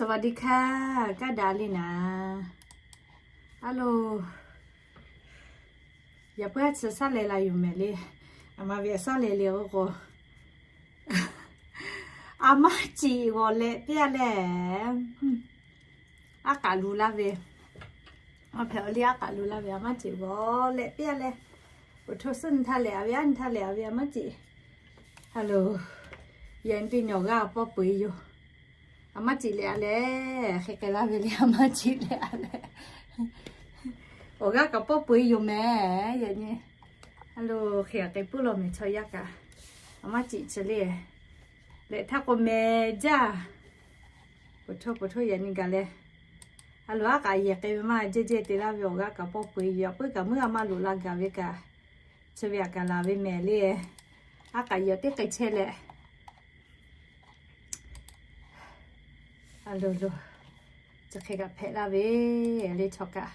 สวัสดีค่ะ kaˇ daꞈ le naˍ. A lo, yaꞈ puiˉ a tcuh saˉ leh la yoˬ mehˍ le. A ma ve a saˉ leh le k'o, a maˇ ciˍ g'awˬ leh piˇ a leh, aˉ k'aꞈ lu laˇ ve, a hpehꞈ awˬ liˇ aˉ k'aꞈ lu laˇ ve a maˇ ciˍ g'awˬ leh piˇ a leh, awˬ htoꞈ suhˉ nyi htaˇ lehˬ a ve, aˉ nyi htaˇ lehˬ a ve a maˇ ciˍ. A lo, yaꞈ nyi teˇ nyi awˬ g'aˇ awˬ pawˇ peu-eˬ yoˬ. A maˇ ciˍ leh a leh, hk'e k'ai laˇ ve le a maˇ ciˍ leh a leh, awˬ g'aˇ kaꞈ pawˇ peu-eˬ yoˬ mehˍ yaꞈ nyi. A lo, hk'e a k'ai puiˉ law mehˍ chaw yaˇ kaꞈ, a maˇ ciˍ chi le. Leh htaˇ k'o mehˍ jaˇ, poˬ htoˇ poˬ htoˇ yaꞈ nyi gaˬ leh, a lo, aˉ k'aꞈ yehˬ k'ai ve maˇ jehˇ jehˇ te laˇ ve awˬ g'aˇ kaꞈ pawˇ peu-eˬ yoˬ. Yaꞈ puiˉ kaꞈ muˇ a ma loꞈ la gaˬ ve kaꞈ, chi ve aꞈ kaꞈ laˬ ve mehˍ le. Aˉ k'aꞈ yehˬ teˇ k'ai chehˇ leh, a lo lo, chi hk'e kaꞈ hpehꞈ laˇ ve le chaw kaꞈ.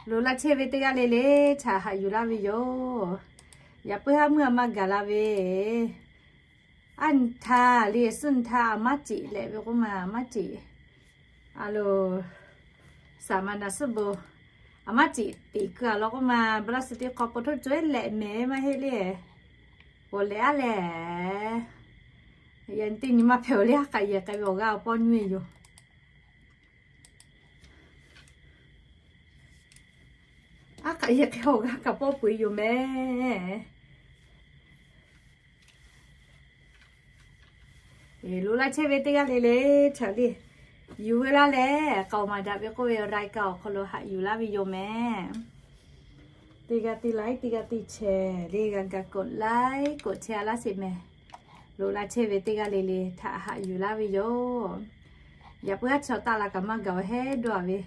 Loꞈ la chehˇ ve teˇ g'aˇ le le htaꞈ haꞈ yuˬ laˇ ve yoˬ. Yaꞈ puiˉ haˉ muˇ a ma gaˬ la ve, aˉ nyi htaˇ le suhˉ nyi htaˇ a maˇ ciˍ leh ve k'oˆ ma a maˇ ciˍ. A lo, saˍ maˍ naˍ suhˉ bon, a maˇ ciˍ tiꞈ keu a law k'oˆ ma, bla suhˍ teˇ hk'aw po htoˇ co-e leh mehˍ maˇ heˆ le. G'awˬ leh a lehˬ, yaꞈ nyi teˇ nyi maˇ hpehꞈ awˬ le aˉ k'aꞈ yehˬ k'ai ve awˬ g'aˇ awˬ pawˇ nyiˇ e yoˬ. Aˉ k'aꞈ yehˬ k'ai awˬ g'aˇ kaꞈ pawˇ peu-eˬ yoˬ mehˍ. Loꞈ la chehˇ ve teˇ g'aˇ le le htaꞈ le, yuˬ ve laˇ leh k'aoˍ maˍ daꞈ ve k'oˆ ve รายการ awˬ hk'aw lo haꞈ yuˬ laˇ ve yoˬ mehˍ. Teˇ g'aˇ teˇ like, teˇ g'aˇ teˇ share le g'a ga กดไลค์ กดแชร์ a laˇ sheˍ mehˍ. Loꞈ la chehˇ ve teˇ g'aˇ le le htaꞈ haꞈ yuˬ laˇ ve yoˬ. Yaꞈ puiˉ haˉ chaw taˆ la kaꞈ maˇ gaˬ awˬ heˉ dawˇ a ve,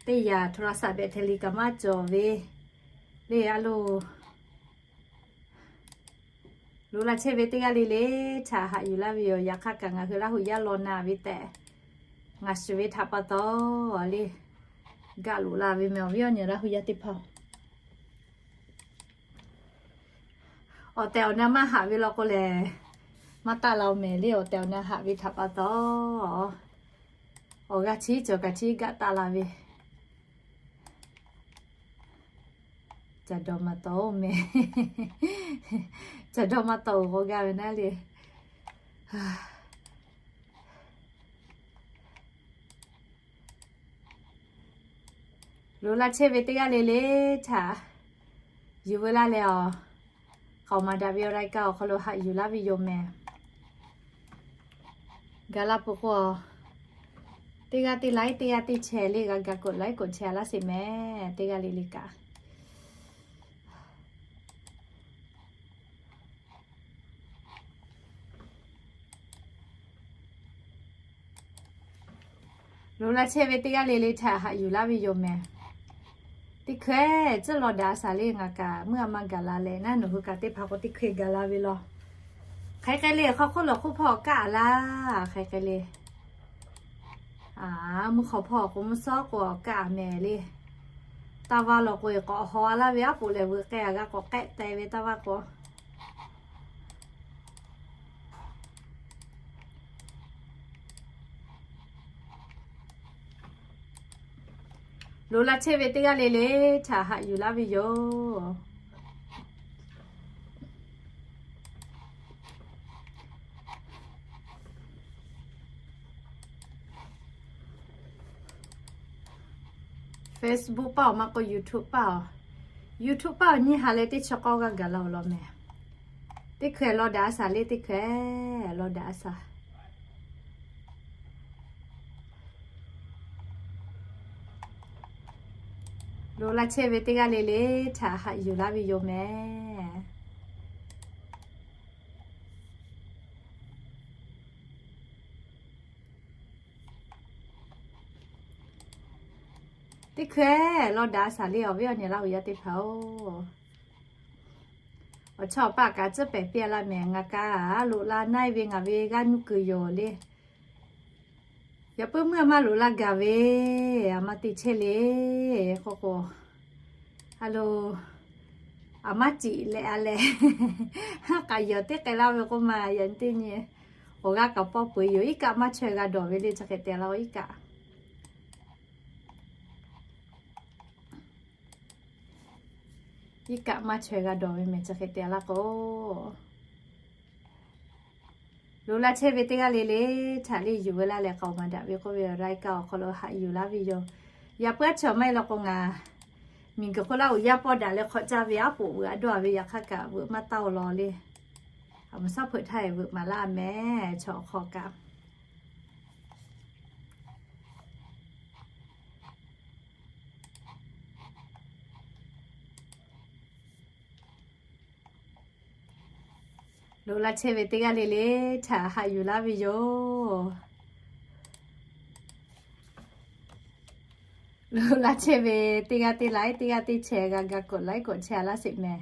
teˇ yanˇ โทรศัพท์ แบตเตอรี่ kaꞈ maˇ cawˬ ve le a lo. Loꞈ la chehˇ ve teˇ g'aˇ le le htaꞈ haꞈ yuˬ laˇ ve yoˬ. Yaꞈ hk'aˇ kaꞈ ngaˬ hui Laˇ huˍ yaˇ law na ve tehꞈ, ngaˬ shiˍ ve htaꞈ pa taw le, gaˆ loꞈ la ve mehˍ awˬ viˉ awˬ nyi Laˇ huˍ yaˇ teˇ hpaˍ-oˬ. Awˬ tehˬ awˬ na maˇ haꞈ ve law k'o lehˬ, maˇ taˆ la-oˬ mehˍ le. Awˬ tehˬ awˬ na haꞈ ve htaꞈ pa taw, awˬ g'aˇ chi cawˬ kaꞈ chi gaˆ taˆ la ve, caˬ dawˬ maˇ tawˍ-oˬ mehˍ. Caˬ dawˬ maˇ tawˍ-oˬ k'awꞈ gaˇ ve naˉ le. Loꞈ la chehˇ ve teˇ g'aˇ le le htaꞈ yuˬ ve laˇ leh awˬ, k'aoˍ maˍ daꞈ ve รายการ awˬ hk'aw lo haꞈ yuˬ laˇ ve yoˬ mehˍ. Gaˬ la peuˬ k'o, teˇ g'aˇ teˇ like, teˇ g'aˇ teˇ share le g'a ga กดไลค์ กดแชร์ a laˇ sheˍ mehˍ. Teˇ g'aˇ le le kaꞈ Loꞈ la chehˇ ve teˇ g'aˇ le le htaꞈ haꞈ yuˬ laˇ ve yoˬ mehˍ. Teˇ hkeh tcuhˉ law daꞈ a shaˍ le ngaˬ kaꞈ muˇ a ma gaˬ la leh naˉ, nawˬ hui kaꞈ teˇ hpaˍ k'o teˇ hkeh gaˬ la ve law. Hk'e k'ai le, hk'aw hk'oˆ lawˬ hk'oˆ hpawˇ kaˆ a laˇ, hk'e k'ai le. A, mvuhˇ hk'awꞈ hpawˇ k'o mvuhˇ shawˉ k'o kaˆ a mehˍ le. Taˇ vaˇ lawˬ k'o e k'awꞈ haw a laˇ ve aˉ poꞈ lehˬ veuꞈ k'ai a g'a k'awꞈ k'ehˆ teh ve taˇ vaˇ k'o. Loꞈ la chehˇ ve teˇ g'aˇ le le htaꞈ haꞈ yuˬ laˇ ve yoˬ. Facebook paˇ awˬ maˇ k'o YouTube paˇ awˬ, YouTube paˇ awˬ nyiˇ ha leh teˇ chi k'awˇ g'aˇ gaˬ la-oˬ law mehˍ. Teˇ hkeh law daꞈ a shaˍ le, teˇ hkeh law daꞈ a shaˍ. Loꞈ la chehˇ ve teˇ g'aˇ le le htaꞈ haꞈ yuˬ laˇ ve yoˬ mehˍ. Teˇ hkeh law daꞈ a shaˍ le awˬ viˉ awˬ nyi Laˇ huˍ yaˇ teˇ hpaˍ-oˬ. Awˬ chawˇ awˬ paˇ kaꞈ tcuhˉ pehˍ piˇ a laˇ mehˍ. Ngaˬ kaꞈ loꞈ la naˆ-e ve ngaˬ ve g'aˇ nuˇ kuiˬ yoˬ le. Yaꞈ puiˉ meuˇ a maˇ loꞈ la gaˬ ve, a ma te chehˇ le k'oˆ k'o, a lo, Aˬ maˇ ciˍ leh a leh, ha k'aꞈ yawˬ teˇ k'ai laˇ ve k'oˆ ma, yaꞈ nyi teˇ nyi awˬ g'aˇ kaꞈ pawˆ peu yoˬ. Iˉ kaˆ maˇ chaweh g'a dawˬ ve le, chi hk'e te laˇ-oˬ iˉ kaˆ. Iˉ kaˆ maˇ chaweh g'a dawˬ ve mehˬ, chi hk'e te laˇ k'o, loꞈ la chehˇ ve teˇ g'aˇ le le htaꞈ le yuˬ ve laˇ leh k'aoˍ maˍ daꞈ ve k'oˆ ve awˬ laiˉ kaˆ awˬ hk'aw lo haꞈ yuˬ laˇ ve yoˬ. Yaꞈ puiˉ a chi awˬ maˇ heˆ law k'o, ngaˬ miˬguiˬ hk'oˆ laˇ uiˍ yaˇ pawˆ daꞈ leh hk'awꞈ caˇ ve aˉ poꞈ veuꞈ a dawˇ a ve yaꞈ hk'aˇ kaꞈ veuꞈ maˇ taˇ-oˬ law le. Aˬ ma shaˉ hpeuꞈ htaˇ veuꞈ maˍ laˇ mehˬ chaw awˬ hk'aw kaꞈ. Loꞈ la chehˇ ve teˇ g'aˇ le le htaꞈ haꞈ yuˬ laˇ ve yoˬ. Loꞈ la chehˇ ve teˇ g'aˇ teˇ laiˉ, teˇ g'aˇ teˇ chehˇ g'a ga k'awꞈ laiˉ k'awꞈ chehˇ a laˇ sheˍ mehˬ.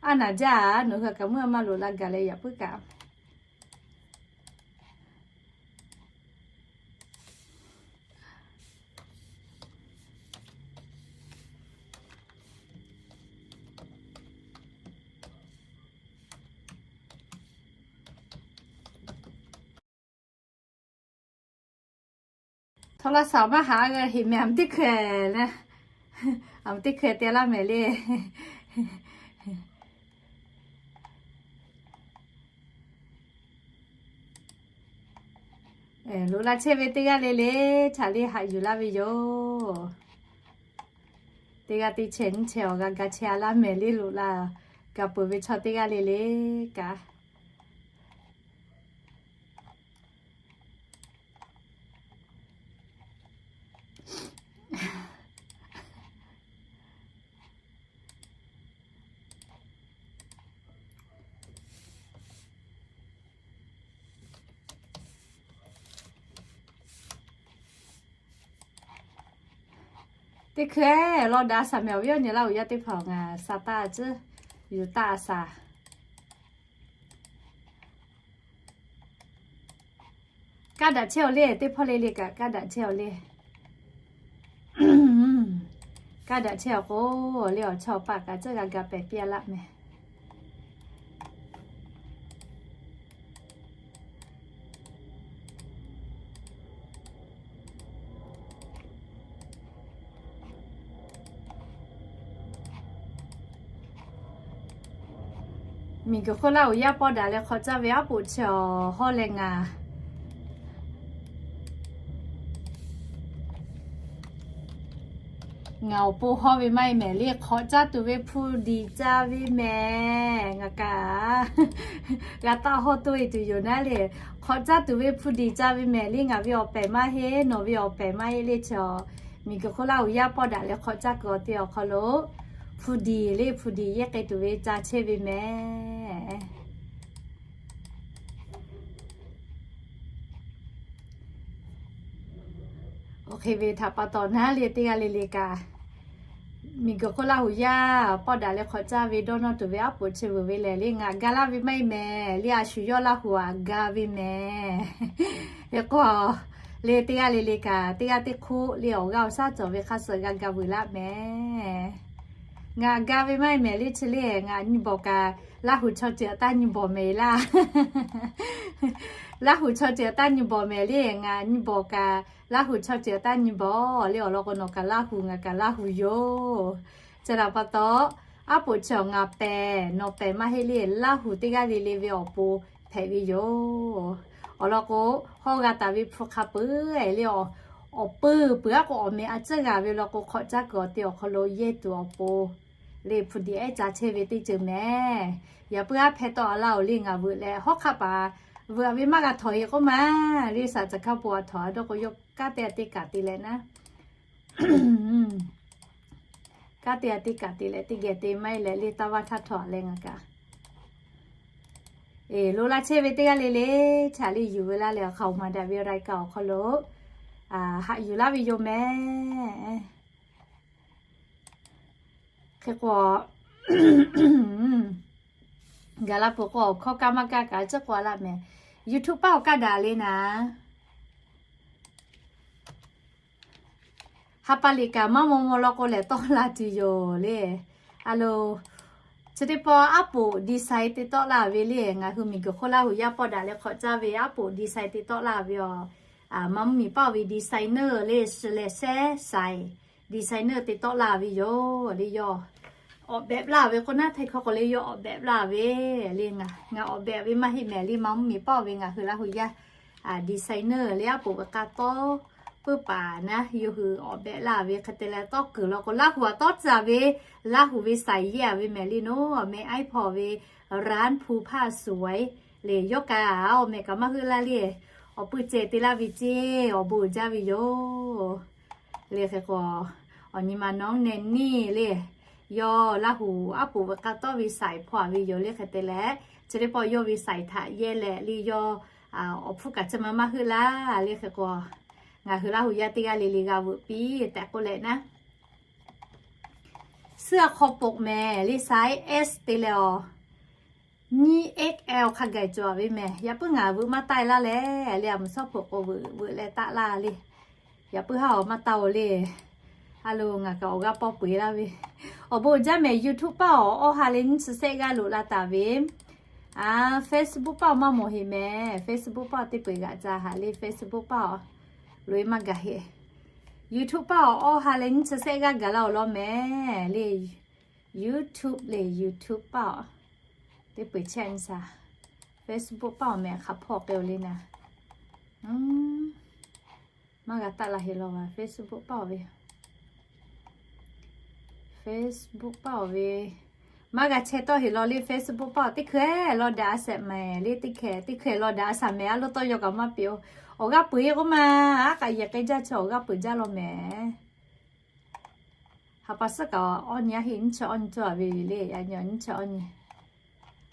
A naˍ jaˇ, nawˬ hui kaꞈ mvuhˇ a maˇ loꞈ la gaˬ leh yaꞈ puiˉ kaꞈ. Htawˇ laˇ shaˍ maˇ haꞈ g'a heˍ mehˬ, aˬ ma teˇ hkeh le, aˬ ma teˇ hkeh te laˇ mehˬ le. Loꞈ la chehˇ ve teˇ g'aˇ le le htaꞈ le haꞈ yuˬ laˇ ve yoˬ. Teˇ g'aˇ teˇ chehˇ nyiˇ chehˇ awˬ g'a ga chehˇ a laˇ mehˬ le, loꞈ la gaˬ peuˬ ve chaw teˇ g'aˇ le le kaꞈ. Teˇ hkui lawˇ daꞈ shaˍ mehˬ awˬ viˉ awˬ nyi laˇ uiˍ yaˇ teˇ hpaˍ ngaˬ sha taˇ a ciˉ yuˬ taˇ a shaˍ. Kaˇ daꞈ chehˇ awˬ le, teˇ hpawˇ le le kaꞈ kaˇ daꞈ chehˇ awˬ le. Kaˇ daꞈ chehˇ awˬ k'o, le awˬ chawˇ awˬ paˆ kaꞈ ceuˬ g'a ga pehˬ piˇ a laˇ mehˬ. Miˬguiˬ hk'oˆ laˇ uiˍ yaˇ pawˆ daꞈ leh hk'awꞈ caˇ ve aˉ poꞈ chi awˬ hawˉ leh ngaˬ, ngaˬ awˬ pon hawˉ ve maˇ heˆ mehˬ le, hk'awꞈ caˇ tuˬ ve hpu diˍ caˇ ve mehˬ. Ngaˬ kaꞈ g'a taˆ hawˉ toˇ e tuˬ yoˬ naˉ le. Hk'awꞈ caˇ tuˬ ve hpu diˍ caˇ ve mehˬ le, ngaˬ ve awˬ pehˍ maˇ heˆ, nawˬ ve awˬ pehˍ maˇ heˆ le. Chi miˬguiˬ hk'oˆ laˇ uiˍ yaˇ pawˆ daꞈ leh hk'awꞈ caˇ kuiˬ awˬ te awˬ hk'aw lo hpu diˍ le, hpu diˍ yehˇ k'ai tuˬ ve caˇ chehˇ ve mehˬ. Awˬ hk'e ve htaꞈ pa taw naˉ le teˇ g'aˇ le le kaꞈ, miˬguiˬ hk'oˆ laˇ uiˍ yaˇ pawˆ daꞈ leh hk'awꞈ caˇ ve dawˇ nawˇ tuˬ ve aˉ poꞈ chi veuˬ ve lehˬ le, ngaˬ ga laˇ ve maˇ heˆ mehˬ le, a shu yawˇ Laˇ huˍ aꞈ ga ve mehˬ. Hk'e k'o, le teˇ g'aˇ le le kaꞈ teˇ g'aˇ teˇ hk'oˆ le awˬ g'aˇ awˬ shaˉ cawˬ ve hk'a suh g'a ga veuˬ laˇ mehˬ. Ngaˬ ga ve maˇ heˆ mehˬ le, chi le ngaˬ nyi bawˬ kaꞈ Laˇ huˍ chaw ceuˬ taˇ nyi bawˬ mehˬ laˇ. Laˇ huˍ chaw ceuˬ taˇ nyi bawˬ mehˬ le, ngaˬ nyi bawˬ kaꞈ Laˇ huˍ chaw ceuˬ taˇ nyi bawˬ le. Awˬ lawn k'o, nawˬ kaꞈ Laˇ huˍ, ngaˬ kaꞈ Laˇ huˍ yoˬ. Chi htaꞈ pa taw, aˉ poꞈ chi awˬ ngaˬ pehˍ nawˬ pehˍ maˇ heˆ le, Laˇ huˍ teˇ g'aˇ le le ve awˬ pon hpehꞈ ve yoˬ. Awˬ lawn k'o, hawˉ g'a taˍ ve hpu hk'a peuˬ le, awˬ peuˬ peuˬ aˉ k'o awˬ mehˍ a ciˉ g'a ve law k'o, hk'awꞈ caˇ kuiˬ awˬ te awˬ hk'aw lo yehˇ tuˬ awˬ pon le hpu diˍ ehˉ caˇ chehˇ ve teˇ ceuˬ mehˬ. Yaꞈ puiˉ aˉ hpehˇ tawˆ a laˇ oˬ le, ngaˬ veuꞈ leh hawˉ hk'aˆ paˍ veuꞈ ve maˇ g'a htawnˍ e k'oˆ ma le, shaˍ caˬ hkaˇ po a htawnˍ a dawˇ k'o, yawˇ kanˉ te a teˇ kaꞈ te leh naˉ, kanˉ te a teˇ kaꞈ te leh teˇ geh te maˇ heˆ leh le, taˇ vaˇ htaˇ htawnˍ a leh ngaˬ kaꞈ. Eˬ, loꞈ la chehˇ ve teˇ g'aˇ le le htaꞈ le yuˬ ve laˇ leh awˬ hk'aw maˍ daꞈ ve awˬ รายการ awˬ hk'aw lo haꞈ yuˬ laˇ ve yoˬ mehˬ. Hk'e k'o, Gaˬ la peuˬ k'o, awˬ hkawˇ kaˇ maˇ kaˇ kaꞈ ceˇ k'o laˇ mehˍ. YouTube paˆ awˬ kaˇ daꞈ le naˍ. Ha pa liꞈ kaꞈ maˇ maw maw law k'o lehˬ, tawˆ la tuˬ yoˬ le. A lo, chi teˇ pawˆ aˉ poꞈ design te tawˆ laˇ ve le. Ngaˬ hui miˬguiˬ hk'oˆ Laˇ huˍ yaˇ pawˆ daꞈ leh hk'awꞈ caˇ ve aˉ poꞈ design te tawˆ laˇ ve aˬ. Maˇ mvuhˇ miˬ paˆ ve designer le, shi leh shehˉ shaiˍ designer te tawˆ laˇ ve yoˬ le. Yawˇ awˬ behꞈ laˇ ve k'o, naˉ hteˇ hkawˇ k'o le, yawˇ awˬ behꞈ laˇ ve le. Ngaˬ awˬ behꞈ ve maˇ heˆ mehˍ le. Maˇ mvuhˇ miˬ paˆ ve ngaˬ hui Laˇ huˍ yaˇ designer le, aˉ poꞈ ve k'a tawˇ puiˉ paˍ naˉ yawˇ hui awˬ behꞈ laˇ ve hk'e te leh, tawˇ kuiˬ law k'o Laˇ huˍ aꞈ tawˇ tcuh ve, Laˇ huˍ ve saiˍ yehˇ ve mehˍ le. Naˉ awˬ meh aˉ hpawˇ ve ร้านภูผาสวย le. Yawˇ kaꞈ awˬ meh kaꞈ maˇ heuˆ laˇ le. Awˬ pui ceh te laˇ ve ceˇ, awˬ bon jaˇ ve yoˬ le. Hk'e k'o, awˬ nyi ma nawˉ neh neˇ le. Yawˇ Laˇ huˍ aˉ poꞈ ve k'a tawˇ ve saiˍ hpawˇ ve yoˬ le. Hk'e te leh, chi teˇ pawˆ yawˇ ve saiˍ htaꞈ yehˇ leh le, yawˇ awˬ hpfuhˇ kaꞈ chi ma maˇ heuˆ laˇ le. Hk'e k'o, ngaˬ hui Laˇ huˍ yaˇ teˇ g'aˇ le le g'a veuꞈ piˇ tehꞈ k'oˆ leh naˉ, suhˉ a hk'aw poꞈ mehˍ le, size S te leh awˬ nyiˇ X L hk'a gaˬ cawˬ ve mehˍ. Yaꞈ puiˉ ngaˬ veuꞈ maˇ taˆ laˇ leh le, a mvuhˬ shawˉ hpoꞈ k'o veuꞈ veuꞈ leh taˆ laˇ le. Yaꞈ puiˉ haˉ awˬ maˇ taˆ-oˬ le. A lo, ngaˬ kaꞈ awˬ g'aˇ pawˇ peu-eˬ laˇ ve. Awˬ bon uiˍ jaˇ mehˍ. YouTube paˆ awˬ awˇ ha leh nyiˇ chi sehˆ g'aˇ loꞈ la taˍ ve. Facebook paˆ awˬ maˇ mawˬ heˆ mehˍ. Facebook paˆ awˬ teˇ peu-eˬ g'aꞈ ca haꞈ le. Facebook paˆ awˬ loꞈ-e maˇ gaˬ heˆ. YouTube paˆ awˬ awˇ ha leh nyiˇ chi sehˆ g'aˇ gaˬ la awˬ lawn mehˍ le. YouTube le, YouTube paˆ awˬ teˇ peu-eˬ chehˇ nyi shaˍ. Facebook paˆ awˬ mehˍ hk'a hpawˇ k'ai-o le naˍ. Maˇ g'a taˆ la heˆ law va Facebook paˆ awˬ ve. Facebook paˆ awˬ ve maˇ g'a chehˇ tawˆ heˆ law le. Facebook paˆ awˬ teˇ hkeh law daꞈ a shaꞈ mehˍ le. Teˇ hkeh teˇ hkeh law daꞈ a shaꞈ mehˍ. A lo tawˇ yaw kaꞈ maˇ peꞈ-o. Awˬ g'aˇ peu-eˬ k'oˆ ma, aˉ k'aꞈ yehˬ k'ai jaˇ chi awˬ g'aˇ peu-eˬ jaˇ law mehˍ. Ha pa suhˉ kaꞈ awˇ nyi aˉ heˆ, nyiˇ chi awˇ nyi cawˬ ve yoˬ le. Yaꞈ nyi nyiˇ chi awˇ nyi.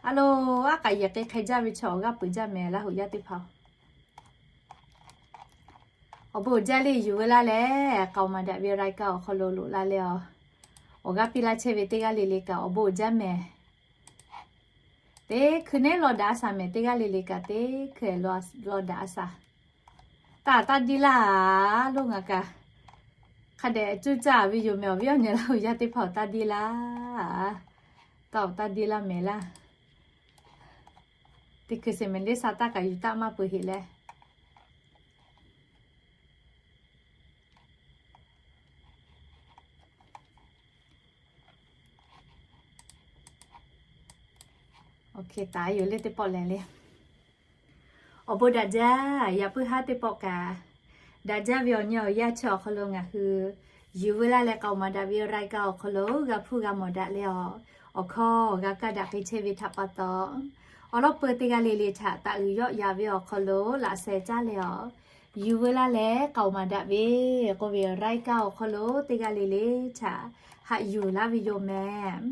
A lo, aˉ k'aꞈ yehˬ k'ai hk'e jaˇ ve chi awˬ g'aˇ peu-eˬ jaˇ mehˍ Laˇ huˍ yaˇ teˇ hpaˍ-oˬ. Awˬ bon uiˍ jaˇ le. Yuˬ veu laˇ leh k'aoˍ maˍ daꞈ ve รายการ awˬ hk'aw lo loꞈ la leh awˬ, awˬ g'aˇ piˇ laˇ chehˇ ve teˇ g'aˇ le le kaꞈ awˬ bon uiˍ jaˇ mehˍ. Teˇ hkui neˉ law daꞈ a shaꞈ mehˍ. Teˇ g'aˇ le le kaꞈ teˇ hkui law daꞈ a shaꞈ. Taˇ taˇ diˇ laˇ lo ngaˬ kaꞈ hk'a dehꞈ cuˇ caˇ ve yoˬ mehˍ. Awˬ viˉ awˬ nyi Laˇ huˍ yaˇ teˇ hpaˍ-oˬ, taˇ diˇ laˇ. Taˇ-oˬ, taˇ diˇ laˇ mehˍ laˇ. Teˇ hkui se mehˍ le, sha taˇ kaꞈ yuˬ taˆ maˇ peuˬ heˆ leh. Awˬ bon daꞈ jaˇ. Yaꞈ puiˉ haˉ teˇ pawˆ kaꞈ daꞈ jaˇ ve awˬ nyi awˬ yaˇ chi awˬ hk'aw lo ngaˬ hui yuˬ veu laˇ leh k'aoˍ maˍ daꞈ ve รายการ awˬ hk'aw lo g'a hpuˇ g'a mawˬ daꞈ leh awˬ, awˬ hkawˇ g'a kaˇ daꞈ k'ai chehˇ ve htaꞈ pa taw, awˬ lawn peu teˇ g'aˇ le le htaꞈ taꞈ uiˍ yawˆ yaꞈ ve awˬ hk'aw lo laꞈ sheh caˇ leh awˬ, yuˬ veu laˇ leh k'aoˍ maˍ daꞈ ve k'oˆ ve รายการ awˬ hk'aw lo teˇ g'aˇ le le htaꞈ haꞈ yuˬ laˇ ve yoˬ mehˍ.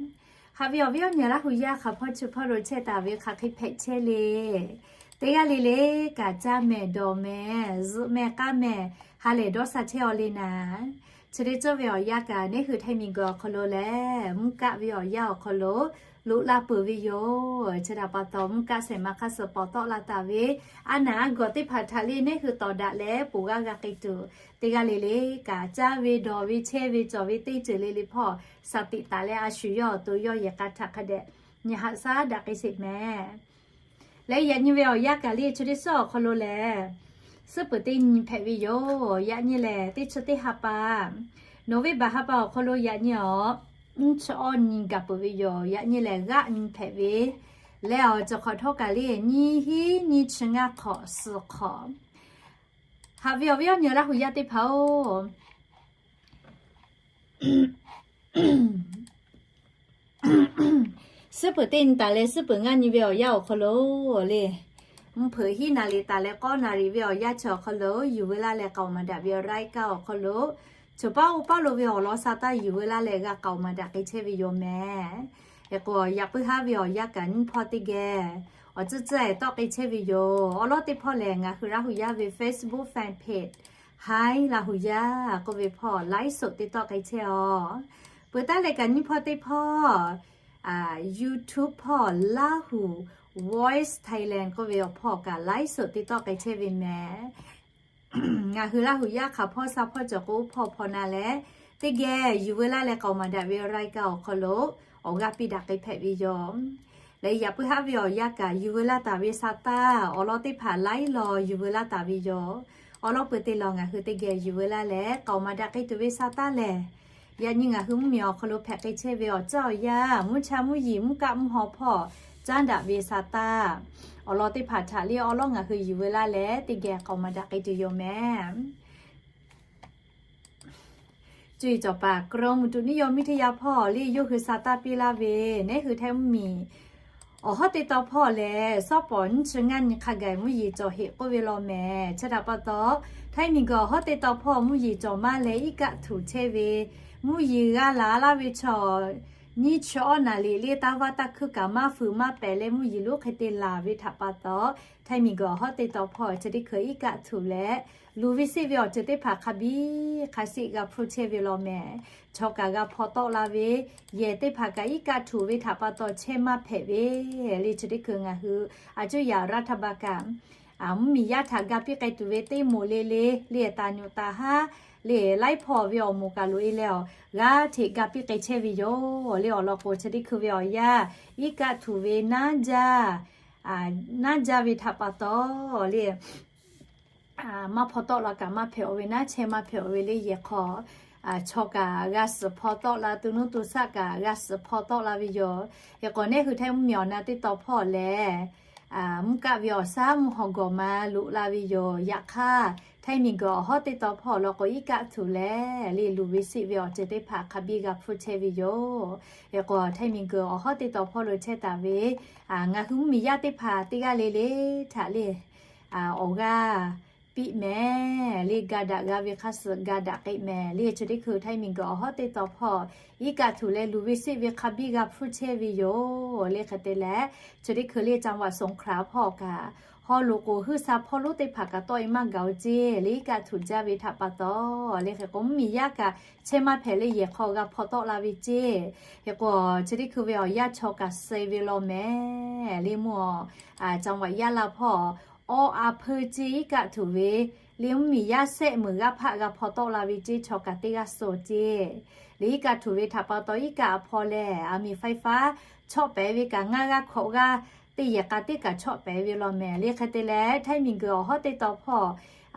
Haꞈ ve awˬ viˉ awˬ nyi Laˇ huˍ yaˇ hk'a hpawˇ chi hpawˇ lo chehˇ taˍ ve hk'aˬ hk'e hpehꞈ chehˇ le. Teˇ g'aˇ le le kaꞈ caˇ mehˍ dawˬ mehˍ zuhꞈ mehˍ k'aˉ mehˍ ha lehˬ dawˇ sha chehˇ-aw le naˍ. Chi teˇ cawˇ ve awˬ yanˇ kaꞈ neˇ hui htaiˇ miˬ guiˬ awˬ hk'aw lo lehˬ mvuhˇ kaˆ ve awˬ yanˇ awˬ hk'aw lo loꞈ la peuˬ ve yoˬ. Chi htaꞈ pa taw mvuhˇ kaˆ shehˍ ma hk'aˇ suh pawˍ tawˆ la taˍ ve a naˍ a gawˬ teˇ hpaˍ htaꞈ le neˇ hui tawˍ daꞈ leh ponˬ g'aˇ g'a k'ai tuˬ, teˇ g'aˇ le le kaꞈ caˇ ve dawˬ ve chehˇ ve cawˬ ve teˇ ceuˬ le le hpawˇ shaˍ tiꞈ taˍ leh a shu yawˇ awˬ to yawˇ yehˬ k'a htaꞈ hk'a dehꞈ nyi haꞈ shaˉ daꞈ k'ai sheˍ mehˍ. Leh yaꞈ nyi ve awˬ yanˇ kaꞈ le chi teˇ suhˉ awˬ hk'aw lo lehˬ, suhˉ peuˬ teˇ nyi hpehꞈ ve yoˬ. Yaꞈ nyi lehˬ teˇ chi teˇ ha pa, November ha pa awˬ hk'aw lo yaꞈ nyi awˬ nyiˇ chi awˇ nyi gaˬ peuˬ ve yoˬ. Yaꞈ nyi lehˬ g'aˆ nyi hpehꞈ ve leh awˬ cawˬ hk'awꞈ htawˇ kaꞈ le nyiˇ hinˉ nyiˇ chi ngaˇ hk'awꞈ suhˍ hk'awꞈ. Haꞈ ve awˬ viˉ awˬ nyi Laˇ huˍ yaˇ teˇ hpaˍ-oˬ, suhˉ peuˬ teˇ nyi taˍ leh suhˉ peuˬ ngaˇ nyi ve awˬ yanˇ awˬ hk'aw lo le, mvuhˇ hpeuꞈ hiˉ naˍ riˍ taˍ leh k'awˇ naˍ riˍ ve awˬ yanˇ chi awˬ hk'aw lo yuˬ veu laˇ leh k'aoˍ maˍ daꞈ ve รายการ awˬ hk'aw lo, choˬ paˉ oˇ paˉ lo ve awˬ lawn sha taˇ yuˬ veu laˇ leh g'a k'aoˍ maˍ daꞈ k'ai chehˇ ve yoˬ mehˍ. Hk'e k'o yaꞈ puiˉ haˉ ve awˬ yanˇ kaꞈ nyiˇ hpawˇ teˇ geh awˬ tcuhˉ tcuhˉ-e tawˆ k'ai chehˇ ve yoˬ. Awˬ lawn teˇ hpawˇ lehˬ ngaˬ hui Laˇ huˍ yaˇ ve Facebook fan page Hi Laˇ huˍ yaˇ k'oˆ ve hpawˇ ไลฟ์สด te tawˆ k'ai chehˇ-aˬ. Peuˬ taˉ leh kaꞈ nyiˇ hpawˇ teˇ hpawˇ YouTube hpawˇ Lahu Voice Thailand k'oˆ ve awˬ hpawˇ kaꞈ ไลฟ์สด te tawˆ k'ai chehˇ ve mehˍ. Ngaˬ hui Laˇ huˍ yaˇ hk'aˬ hpawˇ sha hpawˇ cawˬ k'o, oˇ hpawˇ hpawˇ na leh teˇ geh yuˬ veu laˇ leh k'aoˍ maˍ daꞈ ve รายการ awˬ hk'aw lo awˬ g'aˇ piˇ daꞈ k'ai hpehꞈ ve yoˬ. Leh yaꞈ puiˉ haˉ ve awˬ yanˇ kaꞈ yuˬ veu laˇ taˍ ve sa taˇ awˬ lawn teˇ hpaˍ laiˉ law yuˬ veu laˇ taˍ ve yoˬ. Awˬ lawn peuˬ te lawˬ ngaˬ hui teˇ geh yuˬ veu laˇ leh k'aoˍ maˍ daꞈ k'ai tuˬ ve sa taˇ lehˬ, yaꞈ nyi ngaˬ hui mvuhˇmiˬ awˬ hk'aw lo hpehꞈ k'ai chehˇ ve awˬ caˇ awˬ yanˇ, mvuhˇ cha mvuhˇ yeˬ mvuhˇ kaˆ mvuhˇ haw hpawˇ caˉ daꞈ ve sa taˇ awˬ lawn teˇ hpaˍ htaꞈ lehˬ awˬ lawn ngaˬ hui yuˬ veu laˇ leh teˇ geh k'aoˍ maˍ daꞈ k'ai tuˬ yoˬ mehˍ. Cuˇ yiˍ cawˬ paˍ กรมอุตุนิยมวิทยา hpawˇ lehˬ yawˇ hui sa taˇ piˇ laˇ ve, neˉ hui Htaiˇ mvuhˇmiˬ awˬ hawˉ teˇ taw hpawˇ lehˬ, sawˉ pawˍ nyiˇ chi ngaˇ nyi hk'a gaˬ mvuhˇ yeˬ cawˬ heꞈ k'oˆ ve law mehˍ. Chi htaꞈ pa taw, Htaiˇ miˬguiˬ awˬ hawˉ teˇ taw hpawˇ mvuhˇ yeˬ cawˬ maˇ leh iˉ kaˆ htuꞈ chehˇ ve, mvuhˇ yeˬ g'a laˬ laˇ ve chaw nyiˇ chi awˉ naˍ riˍ lehˬ taˇ vaˇ taˇ hkuiˇ kaꞈ maˇ fuiˍ maˇ pehˍ leh mvuhˇ yeˬ lonˉ hk'e te laˬ ve htaꞈ pa taw, Htaiˇ miˬguiˬ awˬ hawˉ teˇ taw hpawˇ chi teˇ hkui iˉ kaˆ htuꞈ leh luˬ ve seˆ ve awˬ ceuˬ teˇ hpaˍ hk'a biˇ hk'a sheˆ g'a hpfuhˇ chehˇ ve law mehˍ. Chaw kaꞈ g'a hpaw tawˆ la ve, yehˬ teˇ hpaˍ kaꞈ iˉ kaˆ htuꞈ ve htaꞈ pa taw chehˇ maˇ hpehꞈ ve lehˬ, chi teˇ hkui ngaˬ hui a cuˇ yaꞈ รัฐบาล kaꞈ mvuhˇmiˬ yaˇ htaꞈ ga piˇ k'ai tuˬ ve teˇ moˍ le le lehˬ, taˍ nyuꞈ taˍ haˉ lehˬ, laiˉ hpawˇ ve awˬ moˍ kaꞈ loꞈ e leh awˬ g'aˇ hteꞈ ga piˇ k'ai chehˇ ve yoˬ. Lehˬ awˬ lawn k'o, chi teˇ hkui ve awˬ yanˇ iˉ kaˆ htuꞈ ve naˉ jaˇ, naˉ jaˇ ve htaꞈ pa taw lehˬ, maˇ hpaw tawˆ la kaꞈ maˇ hpehꞈ-oˬ ve, naˉ chehˇ maˇ hpehꞈ-oˬ ve lehˬ, yehˬ hk'aw chaw kaꞈ g'a suhˍ hpaw tawˆ la, to nuˇ to shaˆ kaꞈ g'a suhˍ hpaw tawˆ la ve yoˬ. Hk'e k'o, neˉ hui Htaiˇ mvuhˇmiˬ awˬ na teˇ taw hpawˇ lehˬ, mvuhˇ kaˆ ve awˬ shaˉ mvuhˇ haw gawˬ ma loꞈ la ve yoˬ. Yaꞈ hk'aˇ, Htaiˇ miˬguiˬ awˬ hawˉ teˇ taw hpawˇ lawn k'o, iˉ kaˆ htuꞈ leh lehˬ luˬ ve seˆ ve awˬ ceuˬ teˇ hpaˍ hk'a biˇ g'a hpfuhˇ chehˇ ve yoˬ. Hk'e k'o, Htaiˇ miˬguiˬ awˬ hawˉ teˇ taw hpawˇ lo chehˇ taˍ ve ngaˬ hui mvuhˇmiˬ yaˇ teˇ hpaˍ teˇ g'aˇ le le htaꞈ lehˬ, awˬ g'aˇ piˇ mehˍ lehˬ, ga daꞈ g'a ve hk'a suhˍ ga daꞈ k'ai mehˍ lehˬ, chi teˇ hkui Htaiˇ miˬguiˬ awˬ hawˉ teˇ taw hpawˇ iˉ kaˆ htuꞈ leh luˬ ve seˆ ve hk'a biˇ g'a hpfuhˇ chehˇ ve yoˬ. Lehˬ hk'e te leh, chi teˇ hkui lehˬ จังหวัดสงขลา hpawˇ kaꞈ haw loꞈ k'oˍ huiˇ sha hpawˇ lonˉ teˇ hpaˍ kaꞈ tawˆ e maˇ gaˬ-oˬ ceˇ lehˬ, iˉ kaˆ htuꞈ jaˇ ve htaꞈ pa taw lehˬ, hk'e k'o mvuhˇmiˬ yaˇ kaꞈ chehˇ maˇ hpehꞈ leh yehˬ hk'aw g'a hpaw tawˆ la ve ceˇ. Hk'e k'o, chi teˇ hkui ve awˬ yanˇ chaw kaꞈ suh ve law mehˍ lehˬ, mvuhˇ awˬ จังหวัดยะลา hpawˇ awˉ a hpeuˇ ceˇ iˉ kaˆ htuꞈ ve lehˬ, mvuhˇmiˬ yaˇ sehˆ meunˍ g'aˇ hpaˆ g'a hpaw tawˆ la ve ceˇ, chaw kaꞈ teˇ g'aˇ suh ceˇ. Lehˬ iˉ kaˆ htuꞈ ve htaꞈ pa taw iˉ kaˆ a hpawˇ lehˬ, a miˬ ไฟฟ้า chawˆ pehˍ ve kaꞈ ngaˇ g'aˇ hkawꞈ g'aˇ teˇ yehˬ k'a teˇ kaꞈ chawˆ pehˍ ve law mehˍ lehˬ. Hk'e te leh, Htaiˇ miˬguiˬ awˬ hawˉ teˇ taw hpawˇ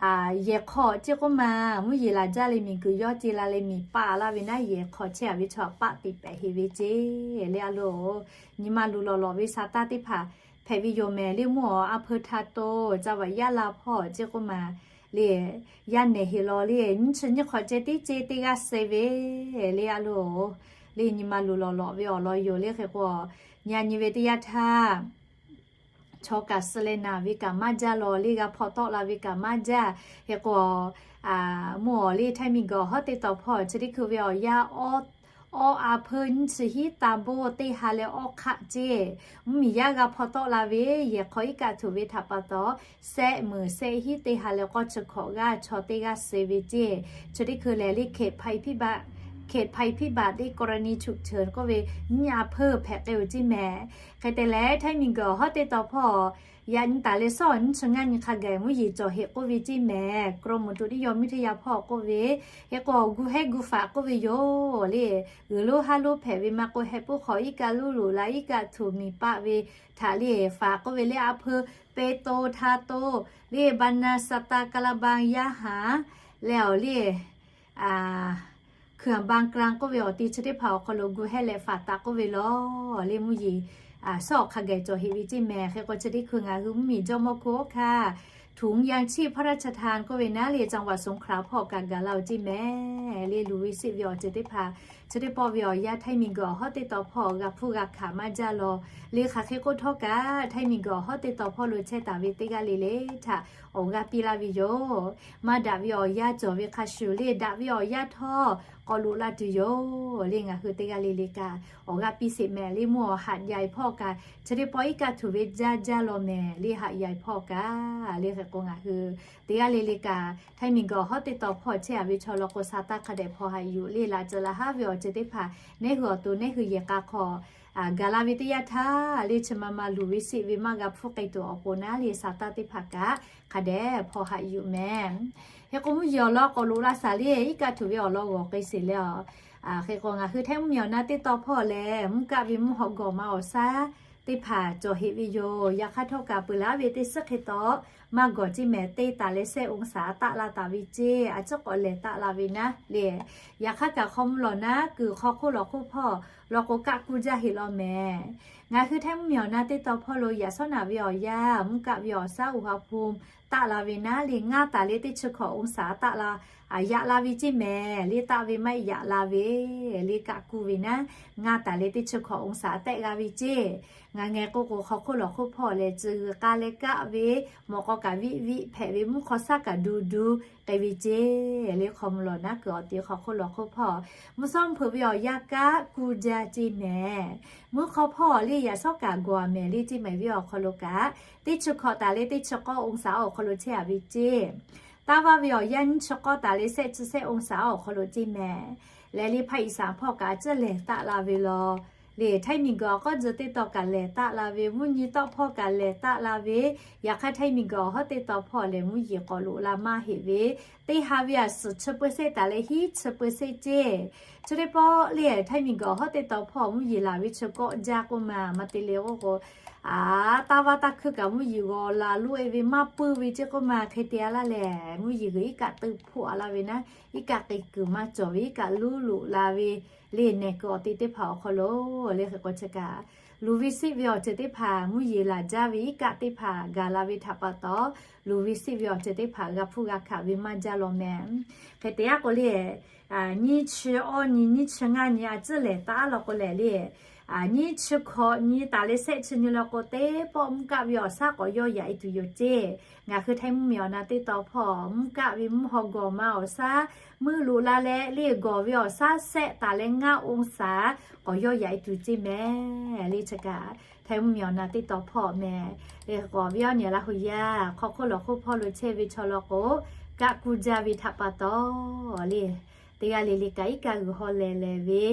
yehˬ hk'aw ceˇ k'oˆ ma, mvuhˇ yeˬ laˬ jaˇ leh miˬguiˬ yawˇ ce la leh miˬ paˆ laˇ ve naˉ, yehˬ hk'aw chehˇ a ve chaw paˆ te pehˍ heꞈ ve ceˇ lehˬ, a loˬ nyi ma luˬ lawˬ lawˬ ve sa taˇ teˇ hpaˍ hpehꞈ ve yoˬ mehˍ lehˬ, mvuhˇ awˬ a hpeuˇ htaˇ to จังหวัดยะลา hpawˇ ceˇ k'oˆ ma lehˬ, yaˇ nehˬ heꞈ law lehˬ nyiˇ chi nyiˇ hk'awꞈ ceh teˇ ceh teˇ g'aˇ suh ve lehˬ, a loˬ lehˬ nyi ma luˬ lawˬ lawˬ ve awˬ lawn yoˬ lehˬ. Hk'e k'o, nyi a nyi ve teˇ yanˇ htaˇ chaw kaꞈ suh leh naˬ ve kaꞈ maˇ jaˇ law lehˬ, g'a hpaw tawˆ la ve kaꞈ maˇ jaˇ. Hk'e k'o, mvuhˇ awˬ lehˬ Htaiˇ miˬguiˬ awˬ hawˉ teˇ taw hpawˇ chi teˇ hkui ve awˬ yanˇ awˉ a hpeuˇ nyiˇ chi hiˉ taˇ boˇ teˇ ha leh awˉ hk'aˆ ceˇ, mvuhˇmiˬ yaˇ g'a hpaw tawˆ la ve yehˬ hk'aw iˉ kaˆ htuꞈ ve htaꞈ pa taw sehˆ meunˍ sehˆ hiˉ teˇ ha leh k'awˇ chi hkawꞈ g'aˇ chaw teˇ g'aˇ suh ve ceˇ. Chi teˇ hkui lehˬ lehˬ เขตภัยพิบัติ เขตภัยพิบัติ กรณีฉุกเฉิน k'oˆ ve nyiˇ a hpeuˇ hpehꞈ k'ai-oˬ ceˇ mehˍ. Hk'e te leh, Htaiˇ miˬguiˬ awˬ hawˉ teˇ taw hpawˇ yaꞈ nyi taˍ leh sawˉ nyiˇ chi ngaˇ nyi hk'a gaˬ mvuhˇ yeˬ cawˬ heꞈ k'oˆ ve ceˇ mehˍ. กรมอุตุนิยมวิทยา hpawˇ k'oˆ ve, hk'e k'o, gu hehˉ gu faꞈ k'oˆ ve yoˬ lehˬ, g'uiˬ lonˉ haˉ lonˉ hpehꞈ ve maˇ k'oˆ, heh puiˉ hk'aw iˉ kaˆ lonˉ loꞈ la iˉ kaˆ htuꞈ miˬ paˆ ve htaꞈ lehˬ, faꞈ k'oˆ ve lehˬ a hpeuˇ pehˇ to htaˇ to lehˬ, บรรณาสัตว์ กาลาบัง yaˇ haˍ lehˬ awˬ lehˬ hkui a บางกลาง k'oˆ ve awˬ ti chi teˇ hpaˍ awˬ hk'aw lo gu hehˉ leh faꞈ taˍ k'oˆ ve law lehˬ, mvuhˇ yeˬ sawˉ awˬ hk'a gaˬ cawˬ heꞈ ve ceˇ mehˍ. Hk'e k'o, chi teˇ hkui ngaˬ hui mvuhˇmiˬ jawˇmawˇ hkuˇ oˇ hkaˇ ถุงยางชีพพระราชทาน k'oˆ ve naˉ lehˬ จังหวัดสงขลา hpawˇ kaꞈ gaˬ la-oˬ ceˇ mehˍ lehˬ, luˬ ve seˆ ve awˬ ceuˬ teˇ hpaˍ chi teˇ pawˆ ve awˬ yanˇ Htaiˇ miˬguiˬ awˬ hawˉ teˇ taw hpawˇ g'a hpfuhˇ g'a hkanˍ maˇ jaˇ law lehˬ, hk'aˬ hk'e k'oˆ htawˇ kaꞈ Htaiˇ miˬguiˬ awˬ hawˉ teˇ taw hpawˇ lo chehˇ taˍ ve teˇ g'aˇ le le htaꞈ awˬ g'aˇ piˇ laˇ ve yoˬ. Maˇ daꞈ ve awˬ yanˇ cawˬ ve hk'a shuˍ lehˬ, daꞈ ve awˬ yanˇ htawˇ k'awꞈ loꞈ la tuˬ yoˬ lehˬ, ngaˬ hui teˇ g'aˇ le le kaꞈ awˬ g'aˇ piˇ sheˍ mehˍ lehˬ, mvuhˇ awˬ หาดใหญ่ hpawˇ kaꞈ chi teˇ pawˆ iˉ kaˆ htuꞈ ve jaˇ jaˇ law mehˍ lehˬ, หาดใหญ่ hpawˇ kaꞈ lehˬ. Hk'e k'o, ngaˬ hui teˇ g'aˇ le le kaꞈ Htaiˇ miˬguiˬ awˬ hawˉ teˇ taw hpawˇ chehˇ a ve chaw lawn k'o, sa taˇ hk'a dehꞈ hpaw haꞈ yuˬ lehˬ, laꞈ ceuˬ laꞈ haˉ ve awˬ awˬ ceuˬ teˇ hpaˍ nehˉ hui awˬ to nehˉ hui yehˬ k'a hk'aw gaˬ la ve teˇ yanˇ htaˇ le, chi ma ma luˬ ve siˆ ve maˇ g'a hpuˇ k'ai tuˬ awˬ pon naˉ le, saˍtanˍ teˇ hpaˍ kaꞈ hk'a dehꞈ hpaw haꞈ yuˬ mehˍ. Hk'e k'o mvuhˇ yeˬ awˬ lawn k'awꞈ loꞈ la shaˍ le, iˉ kaˆ htuꞈ ve awˬ lawn g'awˬ k'ai sheˍ le a. Hk'e k'o ngaˬ hui Htaiˇ mvuhˇmiˬ awˬ na teˇ taw hpawˇ lehˬ, mvuhˇ kaˆ ve mvuhˇ haw gawˬ ma awˬ shaˉ teˇ hpaˍ cawˬ heꞈ ve yoˬ. Yaꞈ hk'aˇ htawˇ kaꞈ peuˬ laˬ ve teˇ suhˉ hk'e taw maˇ gawˬ ceˇ mehˍ, teˇ taˍ leh shehˆ องศา taˆ la taˍ ve ceˇ, a ciˉ k'awꞈ lehˬ taˆ la ve naˉ le. Yaꞈ hk'aˇ kaꞈ hk'aw mvuh lawˬ naˉ kuiˬ hk'aw hk'oˆ lawˬ hk'oˆ hpawˇ law k'o kaˆ kuˇ jaˇ heˆ law mehˍ. Ngaˬ hui Htaiˇ mvuhˇmiˬ awˬ na teˇ taw hpawˇ lo yaꞈ shawˉ naꞈ ve awˬ yanˇ mvuhˇ kaˆ ve awˬ shaˉ อุณหภูมิ taˆ la ve naˉ le, ngaˇ taˍ leh teˇ chi hkawꞈ องศา taˆ la, yaꞈ la ve ceˇ mehˍ le. Taˆ ve maˇ heˆ, yaꞈ la ve le, kaˆ kuˇ ve naˉ ngaˇ taˍ leh teˇ chi hkawꞈ องศา tehˆ g'a ve ceˇ. Ngaˬ ngeh k'oˆ k'o hk'aw hk'oˆ lawˬ hk'oˆ hpawˇ lehˬ, tcuh g'uiˬ k'a leh kaˆ ve, mawꞈ k'aw kaꞈ viˆ viˆ hpehꞈ ve, mvuhˇ hk'aw shaˉ kaꞈ du du k'ai ve ceˇ le. Hk'aw mvuh lawˬ naˉ kuiˬ awˬ ti hk'aw hk'oˆ lawˬ hk'oˆ hpawˇ mvuhˇ shawˉ hpeuꞈ ve awˬ yanˇ kaˆ kuˇ jaˇ ceˇ mehˍ. Mvuhˇ hk'aw hpawˇ le yaꞈ shawˉ kaꞈ gawˬ a mehˍ le ceˇ mehˍ ve awˬ hk'aw lo kaꞈ, teˇ chi hkawꞈ taˍ leh teˇ chi k'awˇ องศา awˬ hk'aw lo chehˇ a ve ceˇ. Taˇ vaˇ ve awˬ yanˇ nyiˇ chi k'awˇ taˍ leh shehˆ chi shehˆ องศา awˬ hk'aw lo ceˇ mehˍ. Leh le ภาคอีสาน hpawˇ kaꞈ a ciˉ lehˬ taˆ la ve law le. Htaiˇ miˬguiˬ awˬ k'awˇ tcuh teˇ taw kaꞈ lehˬ taˆ la ve, mvuhˇ nyi tawˆ hpawˇ kaꞈ lehˬ taˆ la ve. Yaꞈ hk'aˇ Htaiˇ miˬguiˬ awˬ hawˉ teˇ taw hpawˇ lehˬ mvuhˇ yeˬ k'awꞈ loꞈ la maˇ heˆ ve, teˇ ha ve a suhˍ chi เปอร์เซ็นต์ taˍ leh hiˉ chi เปอร์เซ็นต์ ceˇ. Chi teˇ pawˆ le Htaiˇ miˬguiˬ awˬ hawˉ teˇ taw hpawˇ mvuhˇ yeˬ laˬ ve chi kawˆ jaˇ k'oˆ ma, maˇ te le k'oˆ k'o, a, taˇ vaˇ taˇ hkuiˇ kaꞈ mvuhˇ yeˬ g'awˬ laˬ loˆ e ve maˇ puiˇ ve ceˇ k'oˆ ma. Hk'e te a laˇ lehˬ, mvuhˇ yeˬ g'uiˬ iˉ kaˆ teu hpoˆ a laˇ ve naˉ, iˉ kaˆ k'ai kuiˬ maˇ cawˬ ve, iˉ kaˆ luˉ loꞈ la ve le, nehˬ kuiˬ awˬ te teˇ hpaˍ awˬ hk'aw lo le. Hk'e k'o chi kaꞈ luˬ ve siˆ ve awˬ ceuˬ teˇ hpaˍ mvuhˇ yeˬ laˬ jaˇ ve iˉ kaˆ teˇ hpaˍ gaˬ la ve htaꞈ pa taw, luˬ ve siˆ ve awˬ ceuˬ teˇ hpaˍ g'a hpuˇ g'a hkanˍ ve maˇ jaˇ law mehˍ. Hk'e te a k'o le, nyiˇ chi awˇ nyi, nyiˇ chi ngaˇ nyi a ciˉ lehˬ taˆ law k'o lehˬ le, nyiˇ chi hkawꞈ nyi taˍ leh shehˆ chi nyi law k'o teˇ pawˆ mvuhˇ kaˆ ve awˬ shaˉ k'awꞈ yawˇ yaꞈ e tuˬ yoˬ ceˇ. Ngaˬ hui Htaiˇ mvuhˇmiˬ awˬ na teˇ taw hpawˇ mvuhˇ kaˆ ve mvuhˇ haw gawˬ ma awˬ shaˉ meuˇ loꞈ la leh le, gawˬ ve awˬ shaˉ shehˆ taˍ leh ngaˇ องศา k'awꞈ yawˇ yaꞈ e tuˬ ceˇ mehˍ le. Chi kaꞈ Htaiˇ mvuhˇmiˬ awˬ na teˇ taw hpawˇ mehˍ. K'awꞈ ve awˬ nyi Laˇ hu yaˇ hk'aw hk'oˆ lawˬ hk'oˆ hpawˇ lo chehˇ ve chaw law k'o, kaˆ kuˇ jaˇ ve htaꞈ pa taw le, teˇ g'aˇ le le kaꞈ iˉ kaˆ g'uiˬ haw lehˬ lehˬ ve